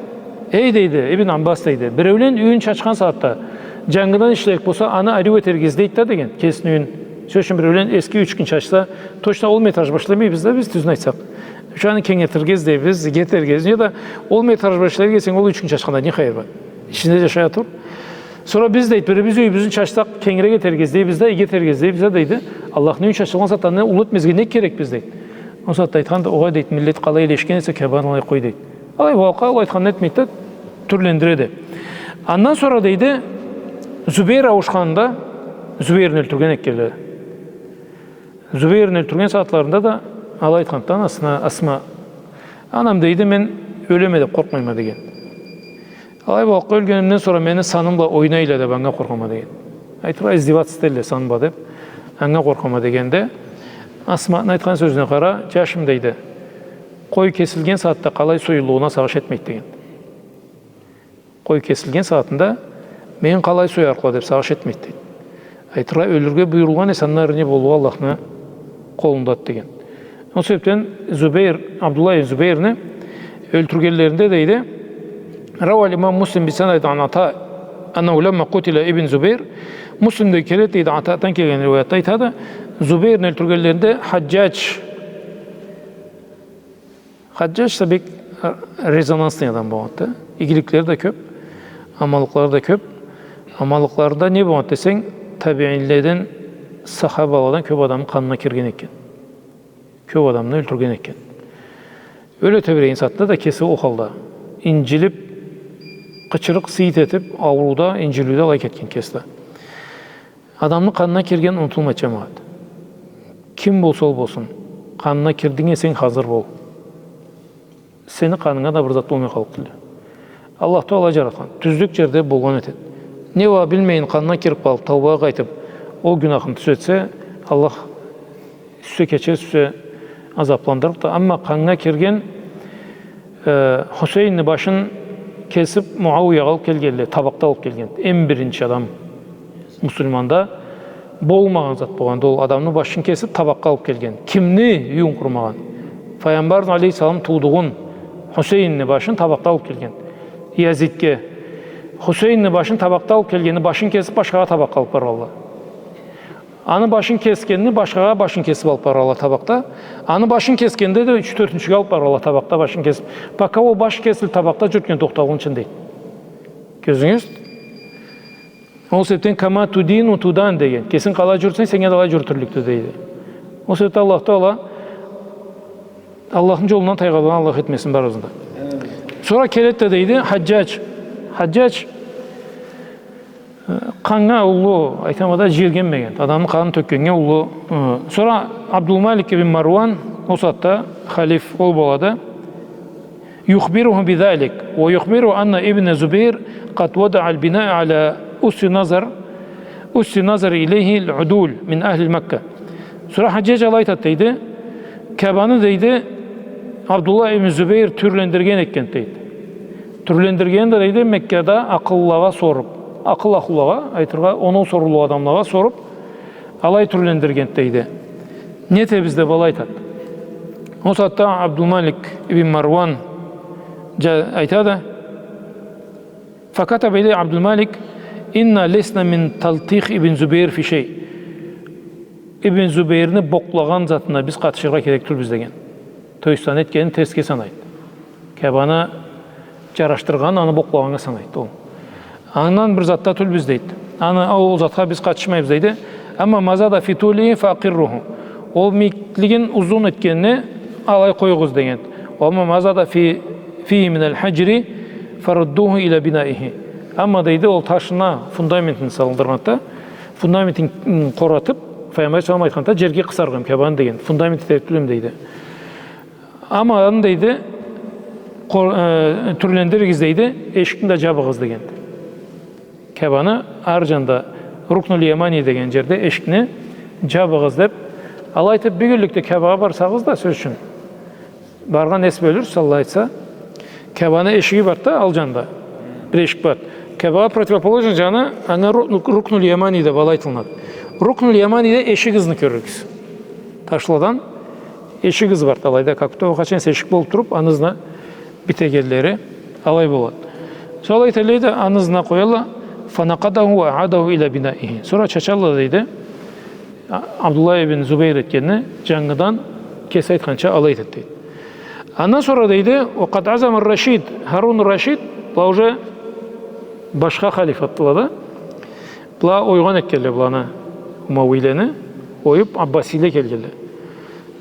Эй, дейди, Ибн Аббас, дейди, биреулен юйюн чачхан сагъатда джангыдан ишлерик болса, аны ариу этерге излейт да деген, кесини юйюн. Сёз ючюн, биреулен эски юй чачса, точно ол метраж бла ишлемейбиз да биз, тюзюн айтсакъ. Аны кенгертерге излейбиз, иги этерге излейбиз, неда ол метраж бла ишлерге эсенг, ол юй чачхандан не хайыр бар? Ичинде джашай тур. Сора биз, дейди, бирибиз юйюбюзню чачсакъ, кенгирек этерге излейбиз да, иги этерге излейбиз да, дейди. Аллахны юйю чачылгъан сагъатда аны уллу этмезге не керекбиз, дейди. Ол сагъатда айтханды, огъай, дейди, миллет къалай илешген эсе, Каабаны алай къой, дейди. Алай, ол къалай айтханын этмейт да, тюрлендиреди. Андан сора, дейди, Зубейр ауушханында, Зубейрни ёлтюрген этгенле. Зубейрни ёлтюрген сагъатларында да алай айтханды анасына, Асма: «Анам, — дейди, — мен ёлеме деб къоркъмайма», — деген. «Алай бла, ёлгенимден сора мени саным бла ойнайла деб, анга къоркъама», — деген. Айтыргъа, издеваться этелле саным бла деб, анга къоркъама дегенде, Асманы айтхан сёзюне къара, джашым, дейди, къой кесилген сагъатда къалай союллугъуна сагъыш этмейт деген. Къой кесилген сагъатында мен къалай соярыкъла деб сагъыш этмейт, дейди. Айтыргъа, ёлюрге буюрулгъан эсе, андан ары не боллугъу Аллахны къолундады деген. Ол себебден Зубейр, Абдуллах ибн Зубейрни ёлтюргенлеринде, дейди, روى الإمام مسلم بسند عن عطاء أنه لما قتل ابن الزبير, Муслимде келеди, дейди, Атадан келген риуаятда айтады, Зубейрни ёлтюргенлеринде Хаджадж Хаджадж да бек, э, резонансный адам болгъанды. Игиликлери да кёб, аманлыкълары да кёб. Аманлыкъларында не болгъанды десенг, табиинледен, сахабаладан кёб адамны къанына кирген экен. Кёб адамны ёлтюрген экен. Ёле тебиреген сагъатда да кеси ол халда. Инджилиб, къычырыкъ-сыйыт этиб, аурууда, инджилиуде алай кетген кеси да. Адамны къанына кирген унутулмайды, джамагъат. Ким болса ол болсун, къанына кирдинг эсенг, хазыр бол. Сени къанынга да бир зат болмай къаллыкъ тюлдю. Аллах Тагъала алай джаратхан. Тюзлюк джерде болгъан этеди. Не уа билмейин къанына кирип къалып, таубагъа къайтып, ол гюнахын тюзетсе, Аллах сюйсе кечер, сюйсе азапландырырыкъды. Амма къаннга кирген, э, Хусейинни башын кесип, Муауиягъа алып келгенле, табакъда алып келген. Эм биринчи адам муслиманда болмагъан зат болгъанды. Ол адамны башын кесип, табакъгъа алып келген. Кимни юйюн къурмагъан? Файгъамбарны алейхиссалам туудугъун, Хусейинни башын табакъда алып келген. Язидге. Хусейинни башын табакъда алып келгенни, башын кесип, башхагъа табакъгъа алып баргъанла. Аны башын кесгенни башхагъа башын кесип алып баргъанла табакъда. Аны башын кесгенде да ючю-тёртюнчюге алып баргъанла табакъда башын кесип. Пока ол баш кесилип табакъда джюрютген тохталгъынчы, дейди. Кёрдюгюз? Ол себепден «Кама тудину тудан» деген. Кесинг къалай джюрютсенг, сеннге да алай джюрютюрлюкдю, дейди. Ол себепден Аллах Тагъала Аллахны джолундан тайгъанладан Аллах этмесин барыбызны да. Сора келеди да, дейди, Хаджадж. Хаджадж, э, къаннга уллу, айтама да, джийиргенмеген. Адамны къанын тёкгеннге уллу, э, сора Абдулмалик ибн Марван, ол сагъатда халиф, ол болады. يخبره بذلك ويخبره أن ابن الزبير قد وضع البناء على أس نظر، أس نظر إليه العدول من أهل مكة. Сора Хаджадж алай айтады, дейди, Каабаны, дейди, Абдуллах ибн Зубейр тюрлендирген экен, дейди. Тюрлендиргенин да, дейди, Меккада акъыллылагъа соруп, акъыл ахлулагъа, айтыргъа, оноу соруллукъ адамлагъа соруп, алай тюрлендирген, дейди. Не этебиз деп алай айтады. Ол сагъатда Абдулмалик ибн Марван джа-, айтады, فكتب إليه عبد الملك: إنا لسنا من تلطيخ ابن الزبير في شيء. Ибн Зубейрни бокълагъан затына биз къатышыргъа керек тюлбюз деген. То есть, аны этгенин терсге санайды. Каабаны джарашдыргъанын аны бокълагъаннга санайды ол. Андан бир затда тюлбюз, дейди. Аны, ол затха биз къатышмайбыз, дейди. أما ما زاد في طوله فأقروه. Ол мийиклигин узун этгенине алай къоюгъуз деген. وأما ما زاد في، فيه من الحجر فردوه إلى بنائه. Амма, дейди, ол ташына фундаментин салдыргъанда, фундаментин, м, къоратып, Файгъамбар саллаллаху алейхи ва саллам айтханды, джерге къысарыкъ эдим Каабаны деген, фундамент этерик тюл эдим дейди. Амма адам дейди, къор-, э, тюрлендиригиз дейди, эшикни да джабыгъыз дегенди. Каабаны ары джанында Рукнул Ямани деген джерде эшикни джабыгъыз деб, алай айтыб, бюгюнлюкде Каабагъа барсагъыз да, сёз ючюн, баргъан эс бёлюрсюз, Аллах айтса. Каабаны эшиги барды да, ал джанында. Бир эшик барды. Каабагъа противоположный джаны, анга Ру-, Рукнул Ямани деб алай айтылынады. Рукнул Яманиде эшик ызны кёрюрсюз. Ташладан эшик ызы барды алайда. Как будто ол къачан эсе эшик болуб туруб, аны ызына битегенлери алай болады. Сора алай этелле да, аны ызына къоялла. فنقضه وأعاده إلى بنائه. Сора чачалла дейди. А-, Абдуллах ибн Зубайр этгенни джангыдан кеси айтханча алай этеди дейди. Андан сора дейди, وقد عزم الرشيد, Харун Рашид, была уже башха халифатла да, была ойгъан этгенле быланы, умавийлени оюб, аббасийле келгенле.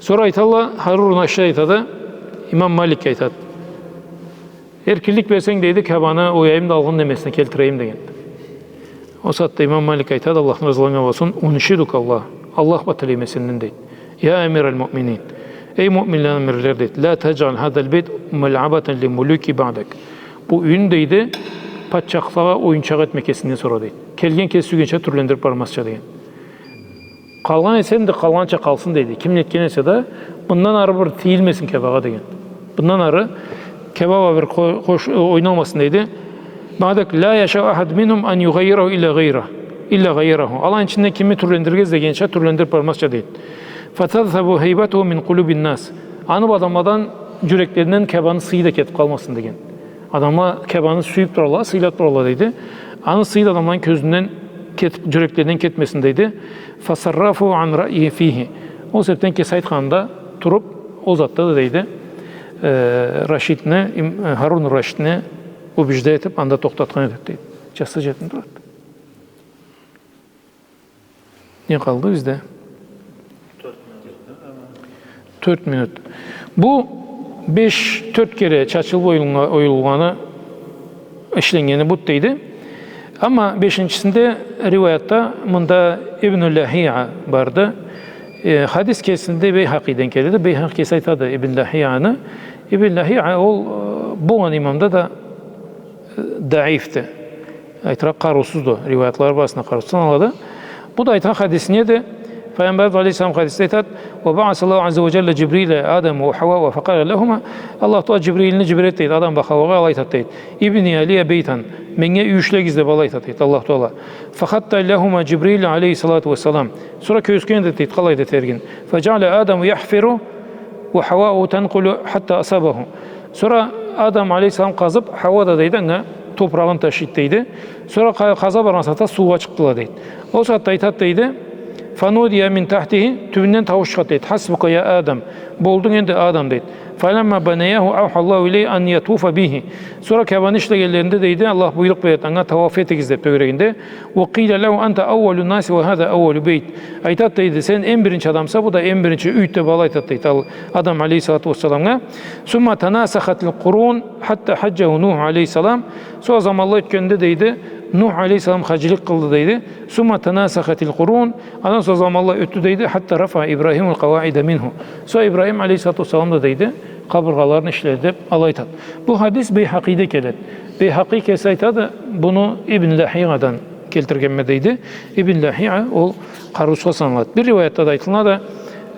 Сора айталла, Харун Рашид айтады, имам Маликге айтады. Эркинлик берсенг, дейди, Каабаны ояйым да алгъын немесине келтирейим, дегенди. Ол сагъатда имам Малик айтады, Аллахны разылыгъы анга болсун, أنشدك بالله, Аллах бла тилейме сенден, дейди. يا أمير المؤمنين, эй муъминлени амирлери, дейди, لا تجعل هذا البيت ملعبة لملوك بعدك. Бу юйню, дейди, патчахлагъа оюнчакъ этме кесингден сора, дейди. Келген кеси сюйгенча тюрлендириб бармазча, деген. Къалгъан эсе энди, къалгъанча къалсын, дейди. Ким не этген эсе да, мындан ары бир тийилмесин Каабагъа, деген. Мындан ары Кааба бла бир къо-, къош-, ойналмасын, дейди. بعدك لا يشاء أحد منهم أن يغيره إلا غيره, إلا غيره. Аланы ичинде кими тюрлендирирге излегенча тюрлендириб бармазча, дейди. فتذهب هيبته من قلوب الناس. Аны бла адамладан джюреклеринден Каабаны сыйы да кетиб къалмасын, деген. Адамла Каабаны сюйюб туралла, сыйлаб туралла, дейди. Аны сыйы да адамланы кёзюнден кетиб, джюреклеринден кетмесин, дейди. فصرفه عن رأيه فيه. Ол себебден кеси айтханында туруб, ол затда да, дейди, э, Рашидни, им-, э, Харун Рашидни убеждать этиб, анда тохтатхан эди, дейди. Часы джетмей турады. Не къалды бизде? Тёрт минут. Бу беш, тёрт кере чачылыб оюлгъа-, оюлгъаны, ишленнгени бу, дейди. Амма бешинчисинде риваятда мында Ибн Лахиа барды. Э, хадис кесинде Бейхакъиден келеди. Бейхакъи кеси айтады Ибн Лахианы. Ибн Лахиа ол, э, болгъан имамда да даифди. Айтыракъ, къарыусузду. Риваятлары барысында къарыусуз саналады. Бу да айтхан хадиси неди? Файгъамбарыбыз алейхиссалам хадисде айтады: وبعث الله عز وجل جبريل إلى آدم وحواء فقال لهما. Аллаху Тагъала Джибрилни джибереди, дейди, Адам бла Хауагъа, алай айтады, дейди: ابنيا لي بيتا. Меннге юй ишлегиз деб, алай айтады, дейди, Аллаху Тагъала. فخط لهما جبريل عليه الصلاة والسلام. Сора кёргюзтген эди, дейди, къалай да этергин. فجعل آدم يحفر وحواء تنقل حتى أصابه. Сора Адам алейхиссалам къазыб, Хауа да, дейди, анга топурагъын ташлайды, дейди. Сора къа-, къаза баргъан сагъатда суугъа чыкъдыла, дейди. Ол сагъатда айтады, дейди: فنودي من تحته, тюбюнден таууш чыгъады, дейди: حسبك يا آدم, болдунг энди, Адам, дейди. فلما بنياه أوحى الله إليه أن يطوف به. Сора Каабаны ишлегенлеринде, дейди, Аллах буйрукъ береди анга: «Тауаф этигиз», — деб, тёгерегинде. وقيل له: أنت أول الناس وهذا أول بيت. Айтат, дейди, сен эм биринчи адамса, бу да эм биринчи юйдю деб, алай айтат, дейди, ал-, Адам алейхиссалату уассаламгъа. ثم تناسخت القرون حتى حجه نوح عليه السلام. Сора заманла ётгенде, дейди, Нух алейхиссалам хаджилик къылды, дейди. ثم تناسخت القرون. Андан сора заманла ётдю, дейди. حتى رفع إبراهيم القواعد منه. Сора Ибрахим алейхиссалату уассалам да, дейди, къабыргъаларын ишледи деб, алай айтат. Бу хадис Бейхакъиде келет. Бейхакъи кеси айтады, буну Ибн Лахиадан келтиргенме, дейди. Ибн Лахиа ол къарыусузгъа саналат. Бир риваятда да айтылынады,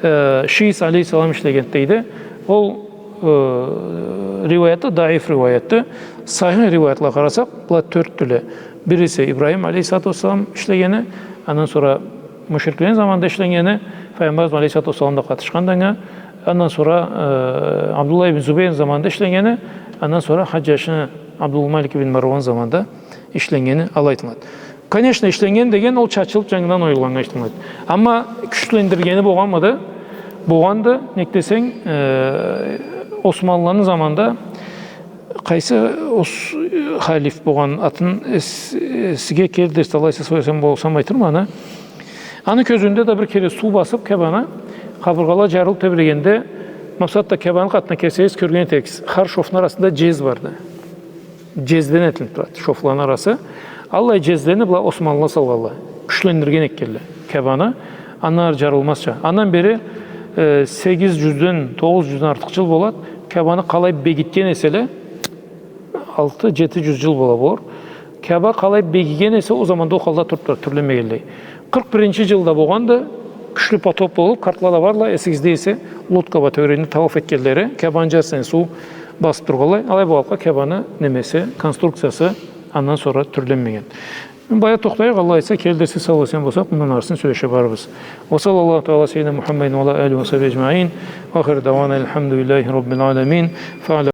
э, Шиис алейхиссалам ишлегенди, дейди. Ол, э, риваят да даиф риваятды. Сахих риваятлагъа къарасакъ, была тёртдюле. Бириси Ибрахим алейхиссалату уассалам ишлегени, андан сора мушриклени заманында ишленнгени, Файгъамбарыбыз алейхиссалату уассалам да къатышханды анга, андан сора, э, Абдуллах ибн Зубейрни заманында ишленнгени, андан сора Хаджджаджны Абдулмалик ибн Марван заманында ишленнгени алай айтылат. Конечно, ишленнген деген ол чачылыб джангыдан оюлгъаннга ишленнген. Амма кючлендиргени болгъанмыды? Болгъанды. Нек десенг, э, Османлыланы заманында къайсы ос-, халиф болгъан, атын эс-, эсиге келтирирсе, алайса сёйлесем болсам айтырма аны. Аны кёзюнде да бир кере суу басыб Каабаны, къабыргъала джарылыб тебрегенде, макъсатда Каабаны къатына келсегиз, кёрген этерсиз, хар шофну арасында джез барды. Джезден этилиб турады шофланы арасы. Аллай джезлени была османлыла салгъанла. Кючлендирген этгенле Каабаны. Андан ары джарылмазча. Андан бери, э, сегиз джюзден, тогъуз джюзден артыкъ джыл болад. Каабаны къалай бегитген эселе, алты, джети джюз джыл бола болур. Кааба къалай бегиген эсе, ол заманда ол халда туруб тура, тюрленмегенлей. Къыркъ биринчи джылда болгъанды, кючлю потоп болуб, картла да барла, эсигизде эсе, лодка бла тёгерегинде тауаф этгенлери, Каабаны джарысына суу басыб тургъанлай. Алай болгъанлыкъгъа Каабаны немеси, конструкциясы андан сора тюрленмеген. Былайда тохтайыкъ, Аллах айтса, келир дерсде сау-эсен болсакъ, мындан арысын сёлеше барырбыз. وصلى الله تعالى على سيدنا محمد وعلى آله وصحبه أجمعين. وآخر دعوانا الحمد لله رب العالمين. فعلى